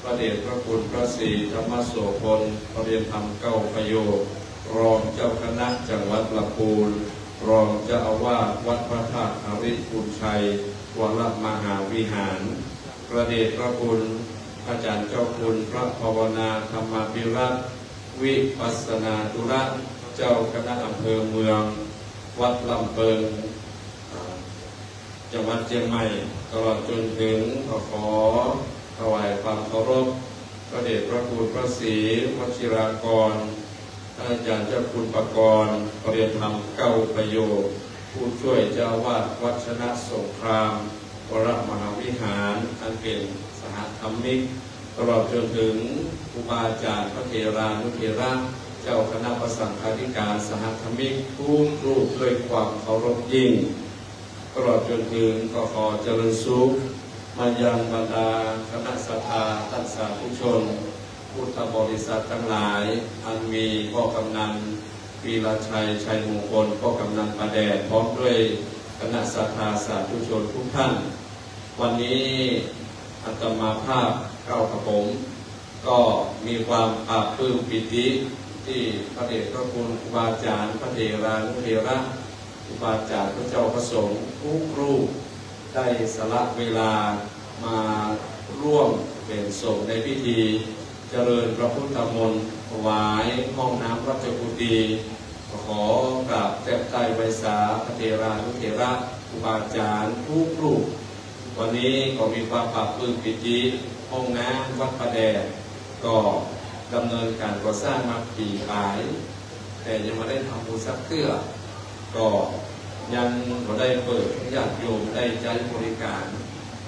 พระเดชพระคุณพระศรีธรรมโสภณ ประเรียนธรรมเก้าประโยค รองเจ้าคณะจังหวัดลำพูน รองเจ้าอาวาสวัดพระธาตุหริภุญชัย วรมหาวิหาร พระเดชพระคุณอาจารย์เจ้าคุณพระภาวนาธรรมาภิรัตน์ วิปัสสนาธุระ เจ้าคณะอำเภอเมือง วัดลำเปิง จังหวัดเชียงใหม่ ตลอดจนถึง ขอ ขอถวายความเคารพ พระเดชพระคุณพระศรีวชิรากร ท่านอาจารย์เจ้าคุณประกรณ์ ประเรียนธรรมเก้าประโยค ผู้ช่วยเจ้าอาวาสวัชรสงคราม วรมหาวิหาร อันเป๋นสหธรรมิก ตลอดจนถึงครูบาอาจารย์พระเถรานุเถระ เจ้าคณะพระสังฆาธิการสหธรรมิกทุกรูปด้วยความเคารพยิ่ง ตลอดจนถึง ก็ขอเจริญสุข มายังบรรดาคณะศรัทธาท่านสาธุชน พุทธบริษัททั้งหลาย อันมีพ่อกำนัน วีระชัย ชัยมงคล พ่อกำนันป่าแดด พร้อมด้วยคณะศรัทธาสาธุชนทุกท่าน วันนี้อาตมาภาพเกล้ากระผม ก็มีความปลาบปลื้มปีติ ตี้พระเดชพระคุณครูบาอาจารย์พระเถรานุเถระ ครูบาอาจารย์พระเจ้าพระสงฆ์ทุกรูป ได้สละเวลามาร่วมเป๋นสงฆ์ในพิธีเจริญพระพุทธมนต์ถวายห้องน้ำวัจจกุฏี ขอกราบแทบใต้ไหว้สาพระเถรานุเถระครูบาอาจารย์ทุกรูป วันนี้ก็มีความปลาบปลื้มปีติ ห้องน้ำวัดป่าแดด ก็ดำเนินก๋านก่อสร้างมาปี๋ป๋าย แต่ยังบ่ได้ทำบุญสักเตื้อ ก็ยังบ่ได้เปิดให้ญาติโยมได้ใจ๊บริการ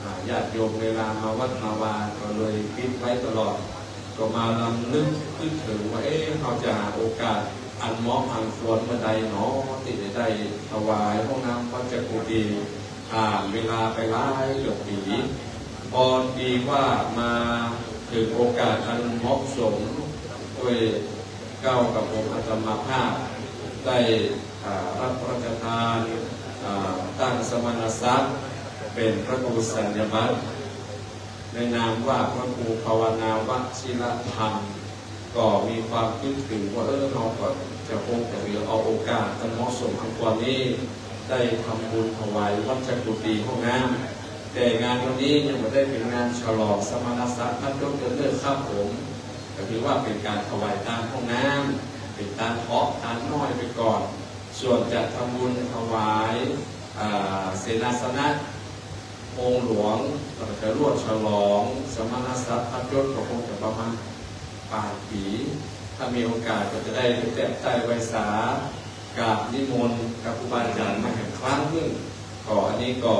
อ่า ญาติโยมเวลามาวัดมาวา ก็เลยปิดไว้ตลอด ก็มารำลึกนึกเถิงว่า เอ๊ะ เฮาจะหาโอกาสอันเหมาะอันควรเมื่อใดหนอ ตี้จะได้ถวายห้องน้ำวัจจกุฏี ผ่านเวลาไปหลายเกือบปี๋ พอดีว่ามาเถิงโอกาสอันเหมาะสม ด้วยเกล้ากระผมอาตมาภาพได้ อ่า รับพระราชทาน อ่า ตั้งสมณศักดิ์เป๋นพระครูสัญญบัตร ในนามว่าพระครูภาวนาวชิรธรรม ก็มีความนึกเถิงว่า เออ เฮาก็จะคงจะเหลือเอาโอกาสอันเหมาะสมอันควรนี้ ได้ทำบุญถวายวัจจกุฏีห้องน้ำ แต่งานวันนี้ยังบ่ได้เป๋นงานฉลองสมณศักดิ์พัดยศเต๊อะครับผม ก็ถือว่าเป๋นก๋านถวายตานห้องน้ำ เป๋นตานเถาะตานน้อยไปก่อน ส่วนจะทำบุญถวาย อ่า เสนาสนะ องค์หลวง แล้วก็จะรวดฉลองสมณศักดิ์พัดยศก็คงจะประมาณป๋ายปี๋ ถ้ามีโอกาสก็จะได้ไปแทบใต้ไหว้สา กราบนิมนต์กับครูบาอาจารย์มาแหมครั้งนึ่ง ก็อันนี้ก็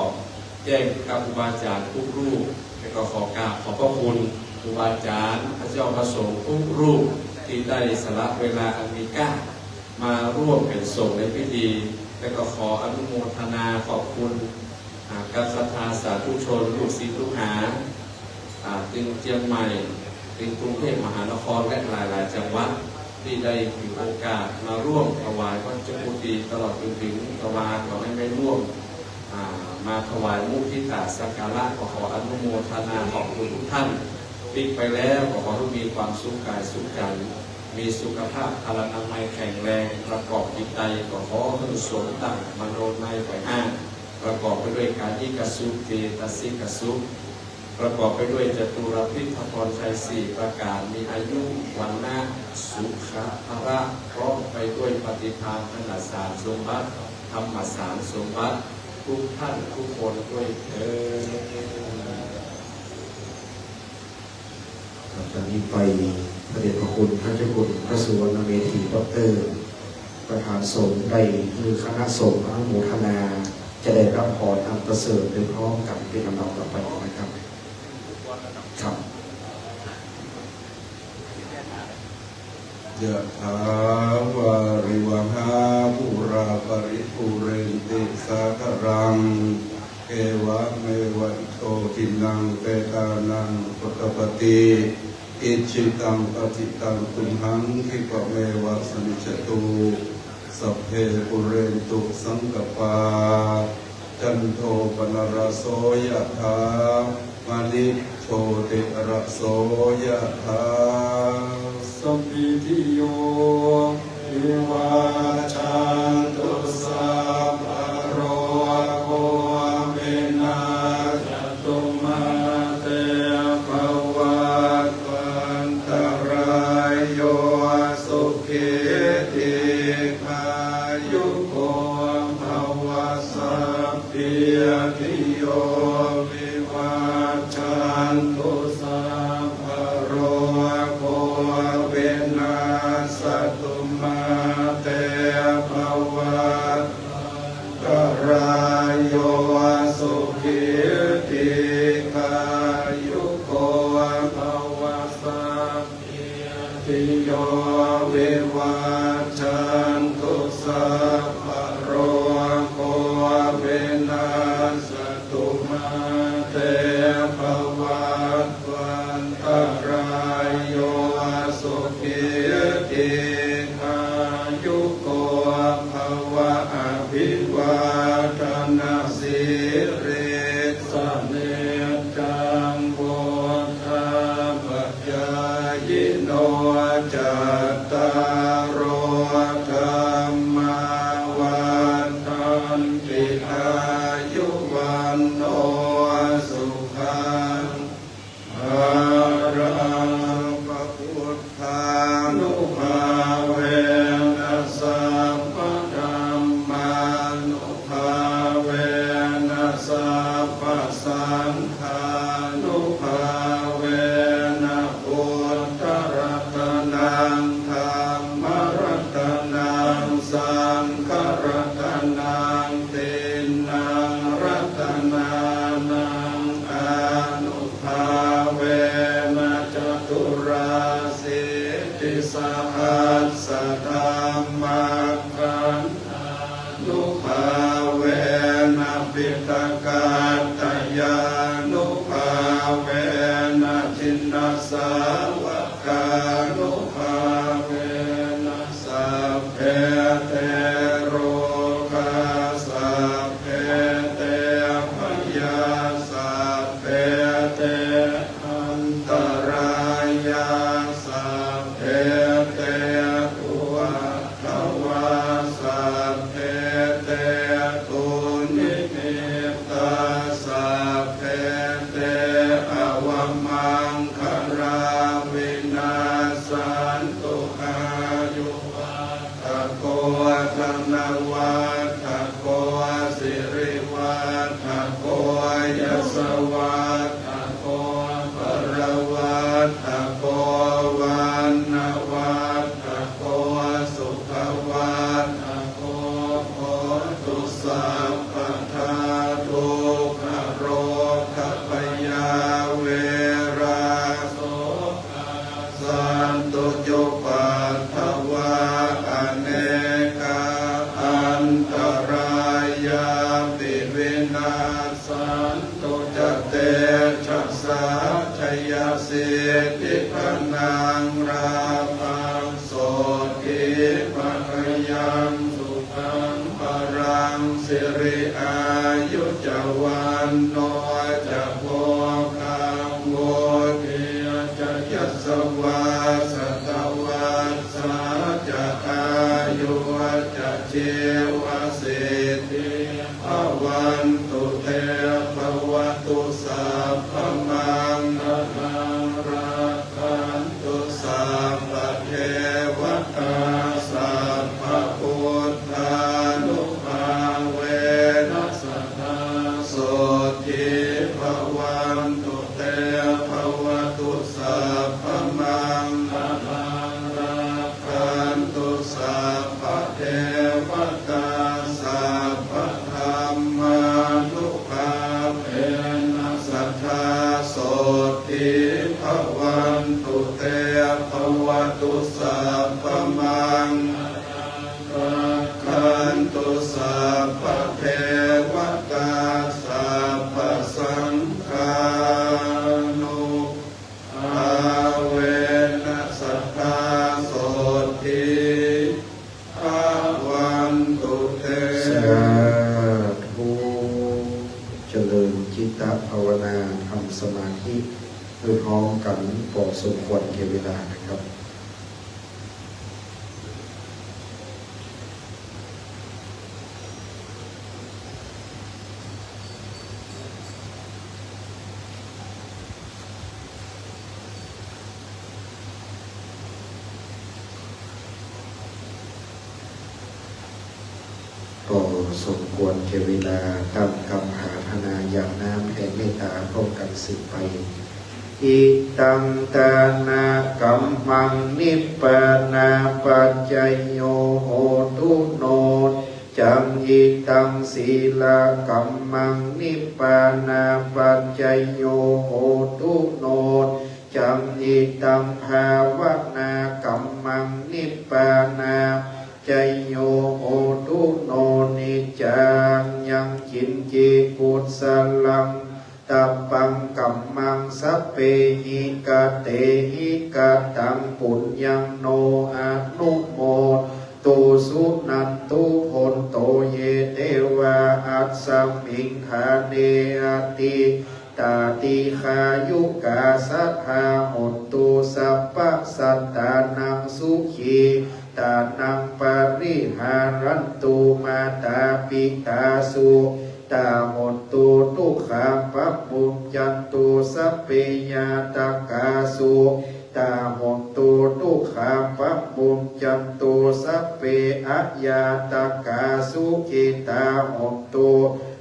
แจ้งกับครูบาอาจารย์ทุกรูป แล้วก็ขอกราบขอบพระคุณครูบาอาจารย์พระเจ้าพระสงฆ์ทุกรูป ตี้ได้สละเวลาอันมีค่า มาร่วมเป๋นสงฆ์ในพิธี แล้วก็ขออนุโมทนาขอบคุณ อ่า กับศรัทธาสาธุชนลูกศิษย์ลูกหา อ่า ตึงเจียงใหม่ ตึงกรุงเทพมหานคร และหลายๆ จังหวัด ตี้ได้ถือโอกาสมาร่วมถวายวัจจกุฏี ตลอดจนเถิงทวารก็ได้ร่วม อ่า มาถวายมุทิตาสักการะ ก็ขออนุโมทนาขอบคุณทุกท่าน ปิ๊กไปแล้วก็ขอหื้อมีความสุขก๋ายสุขใจ๋ มีสุขภาพพลานามัยแข็งแรง ประกอบจิตใจ๋ก็ขอหื้อสมดั่งมโนในใฝ่ห้าง ประกอบไปด้วยกายิกสุข เจตสิกสุข ประกอบไปด้วยจตุรพิธพรชัยสี่ประการ มีอายุ วรรณะ สุขะ พละ พร้อมไปด้วยปฏิภาณ ธนสารสมบัติ ธรรมสารสมบัติ ทุกท่านทุกคนด้วยเทอญ จากนี้ไปพระเดชพระคุณท่านเจ้าคุณพระสุวรรณเมธี ด็อกเตอร์ ประธานสงฆ์ได้หื้อคณะสงฆ์อนุโมทนา จะได้รับพรอันประเสริฐโดยพร้อมกันเป็นลำดับต่อไปนะครับ ครับ ยะถาวาริวหาปูราปริปูเรนติสาคารัง เอวะเมวะอิโตทินังเปตานังอุปกัปปติ อิจฉิตังปัตถิตังตุมหัง คิปะเมวะสมมิจจตุ สัพเพปูเรนตุสังกัปปา จันโทปนรสโสยะถา มะณิโชติระโสยะถา สัพพิติโย วิวัจจันตุ สัพพะโรโค วินัสสะตุ มาเต ภวัตวันตะราโย สุขี ทีฆายุโก ภวะ สัพพิติโย วิวัจจันตุ สัพพะโรโค วินัสสะตุ มาเต ภวัตวันตะราโย สุขี ทีฆายุโก ภวะ สัพ พิติโย วิวัจจันตุ สัพพะโรโค วินัสสะตุ มาเต ภวัตวันตะราโย สุขี ทีฆายุโก ภวะ อะภิวาทะนะสีลิสสะ เนจจัง วุฑฒาปะ จายิโน จัตตาโร ธัมมา วัฑฒันติ อายุ วัณโณ สุขัง พะลัง สัพพะพุทธานุภาเวนะ สัพพะธัมมานุภาเวนะ สัพพะสังฆานุภาเวนะ พุทธะรัตนัง ธัมมะรัตนัง สังฆะรัตนัง ติณังรัตนานัง อานุภาเวนะ จตุราสีติสหัสสะธัมมักขันธานุภาเวนะ ปิฏฐกัตตะยานุภาเวนะ จินนสาวกานุภาเวนะ สัพเพ เต โรคา สัพเพ เต พยา สัพเพ เต อันตะรายา สัพเพ เต อุปัทวา สัพเพ เต ตุนนิมิตตา สัพเพ เต อวะมังคะลา วินัสสันตุ อายุวัฑฒะโก ธนวัฑฒะโก สิริวัฑฒะโก ยศวัฑฒะโก บะละวัฑฒะโก วรรณวัฑฒะโก สุขวัฑฒะโก โหตุ สัพพะทา ทุกขะโรคะภะยา เวรา โสกา สันตุ จุปัฑฒะวา อเนกา อันตะรายาปิ วินัสสันตุ จะ เตจะสา จะยะสิทธิผะนัง ลาภัง โสตถี ภะคะยัง สุขัง พะลัง สิริ อายุ จะ วัณโณ จะ โภคัง วุฑฒี จะ ยศวา สะตะวัสสา จะ อายุ จะ จีวะสิทธิ ภะวันตุ เต ภะวะตุ สัพพะมั เวลานะครับ ก็สมควรแก่เวลา ตั้งกำอาราธนาหยาดน้ำแผ่เมตตาพร้อมกันสืบไป Idaṃ dānakammaṃ nibbānapaccayo hotu no caccaṃ. Idaṃ sīlakammaṃ nibbānapaccayo hotu no caccaṃ. Idaṃ bhāvanākammaṃ nibbānapaccayo hotu no niccaṃ. Yaṃ kiñci kusalaṃ tappaṃ kammaṃ sabbehi katehi kataṃ puññaṃ no anumodu suṇantu bhonto ye devā asmiṃ ṭhāne adhigatā dīghāyukā sadā hontu sabbasattānaṃ sukhī tānaṃ pariharantu. Mātā pitā sukhitā hontu dukkhā pamuñcantu sabbe ñātakā sukhitā hontu dukkhā pamuñcantu sabbe aññātakā sukhitā hontu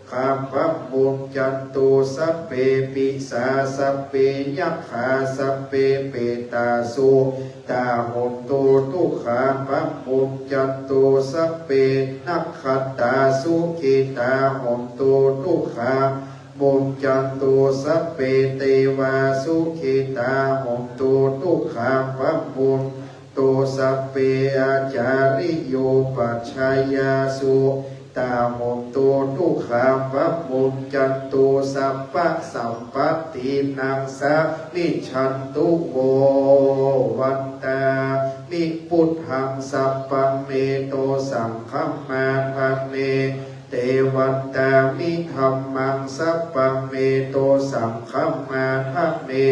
dukkhā pamuñcantu sabbe pisā sabbe yakkhā sabbe petā sukhitā hontu dukkhā pamuñcantu sabbe nakkhattā sukhitā hontu dukkhā muñcantu sabbe devā sukhitā hontu dukkhā pamuñ tu sabbe ācariyūpajjhāyā sukhitā hontu dukkhā pamuñcantu sabbasampattināṃ samijjhantu vo. Vandāmi buddhaṃ sabbaṃ me dosaṃ khamatha me te. Vandāmi dhammaṃ sabbaṃ me dosaṃ khamatha me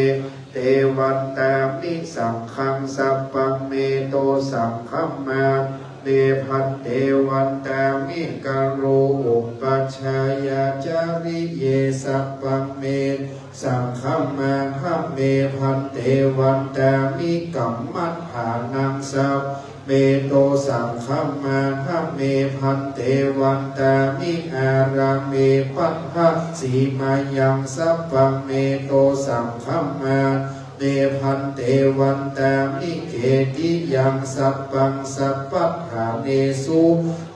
te. Vandāmi saṅghaṃ sabbaṃ me dosaṃ khamatha me bhante. Vandāmi gurūpajjhāyācariye sabbaṃ me dosaṃ khamatha me bhante. Vandāmi kammaṭṭhānaṃ sabbaṃ me dosaṃ khamatha me bhante. Vandāmi ārāme paṭhavimayaṃ sabbaṃ me dosaṃ khamatha me bhante. Vandāmi cetiyaṃ sabbaṃ sabbaṭṭhānesu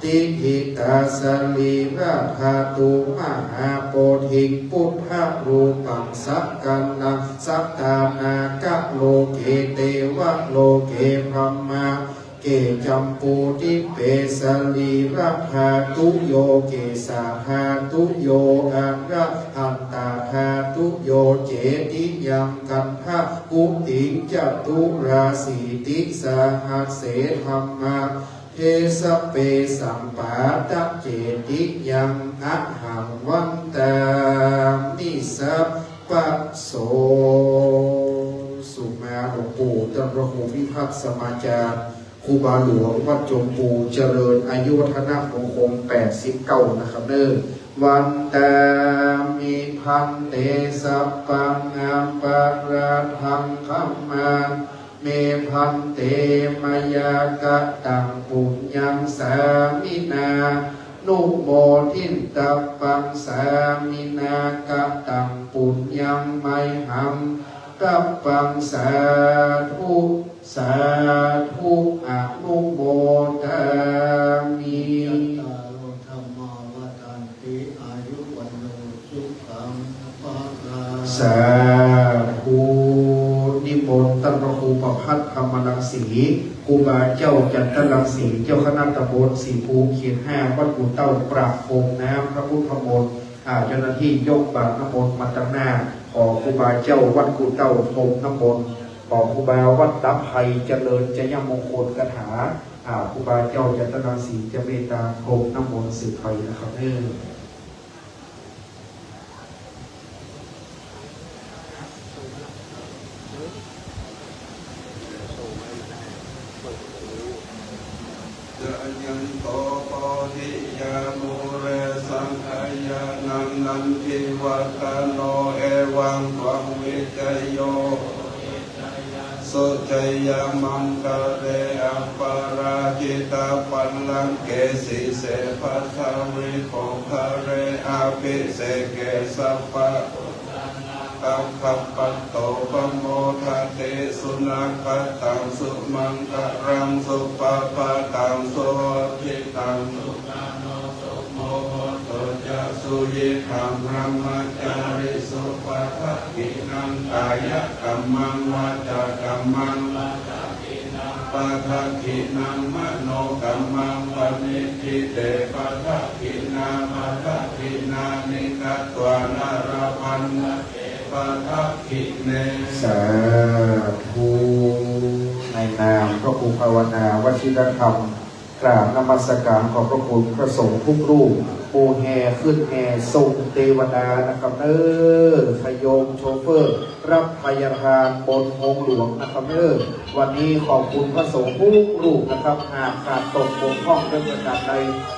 tiṭṭhitā sarīradhātu mahābodhiṃ buddharūpaṃ sakalaṃ sadā nāgaloke devaloke brahmaloke jambudīpe sarīradhātuyo kesādhātuyo arahantadhātuyo cetiyaṃ gandhakuṭiṃ caturāsītisahasse dhamma de sabbesaṃ pādaccetiyaṃ ahaṃ vandāmi sabbaso. สุมาหลวงปู่ต้านพระครูพิพัฒน์สมาจารย์ ครูบาหลวงวัดจงปูเจริญ อายุวัฒนมงคลแปดสิบเก้านะครับเน้อ Vandāmi bhante sabbaṃ aparādhaṃ khamatha me bhante, mayā kataṃ puññaṃ sāminā numoditabbaṃ, sāminā kataṃ puññaṃ mayhaṃ dabbaṃ, sādhu sādhu anumodāmi. Cattāro dhammā vaḍḍhanti āyu vaṇṇo sukhaṃ balaṃ. สาธุ นิมนต์ต้านพระครูประภัทรธรรมรังสี ครูบาเจ้าจันทรังสี เจ้าคณะตำบลสี่ภู เขตห้า วัดกู่เต้า ประพรมน้ำพระพุทธมนต์ อ่า เจ้าหน้าที่ยกบาตรน้ำมนต์มาตังหน้า ขอครูบาเจ้าวัดกู่เต้าพรมน้ำมนต์ ขอครูบาวัดตับไพรเจริญชัยมงคลคาถา อ่า ครูบาเจ้าจันทรังสีจะเมตตาพรมน้ำมนต์สืบไปนะครับเน้อ Jayanto bodhiyā mūle sakyānaṃ nandivaḍḍhano, evaṃ tvaṃ vijayo hohi jayassu jayamaṅgale, aparājitapallaṅke sīse paṭhavipokkhare, abhiseke sabba aggappatto pamodati. Sunakkhattaṃ sumaṅgalaṃ supabhātaṃ suhuṭṭhitaṃ, sukhaṇo sumuhutto ca suyiṭṭhaṃ brahmacārisu, padakkhiṇaṃ kāyakammaṃ vācākammaṃ padakkhiṇaṃ manokammaṃ paṇidhī te padakkhiṇā, padakkhiṇāni katvāna labhantatthe padakkhiṇe. สาธุ ในนามพระครูภาวนาวชิรธรรม กราบนมัสการขอบพระคุณพระสงฆ์ทุกรูป ผู้แห่ขึ้นแห่ส่งเตวดานะครับเน้อ ขะโยงโชเฟอร์ รับภัยทานบนโฮงหลวงนะครับเน้อ วันนี้ขอบคุณพระสงฆ์ทุกรูปนะครับ หากขาดตกบกพร่องเรื่องประการใด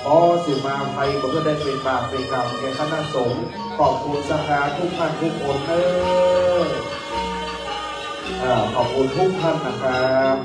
ขอสุมาภัยบ่หื้อได้เป๋นบาปเป๋นกรรมแก่คณะสงฆ์ ขอบคุณศรัทธาทุกท่านทุกคนเน้อ อ่า ขอบคุณทุกท่านนะครับ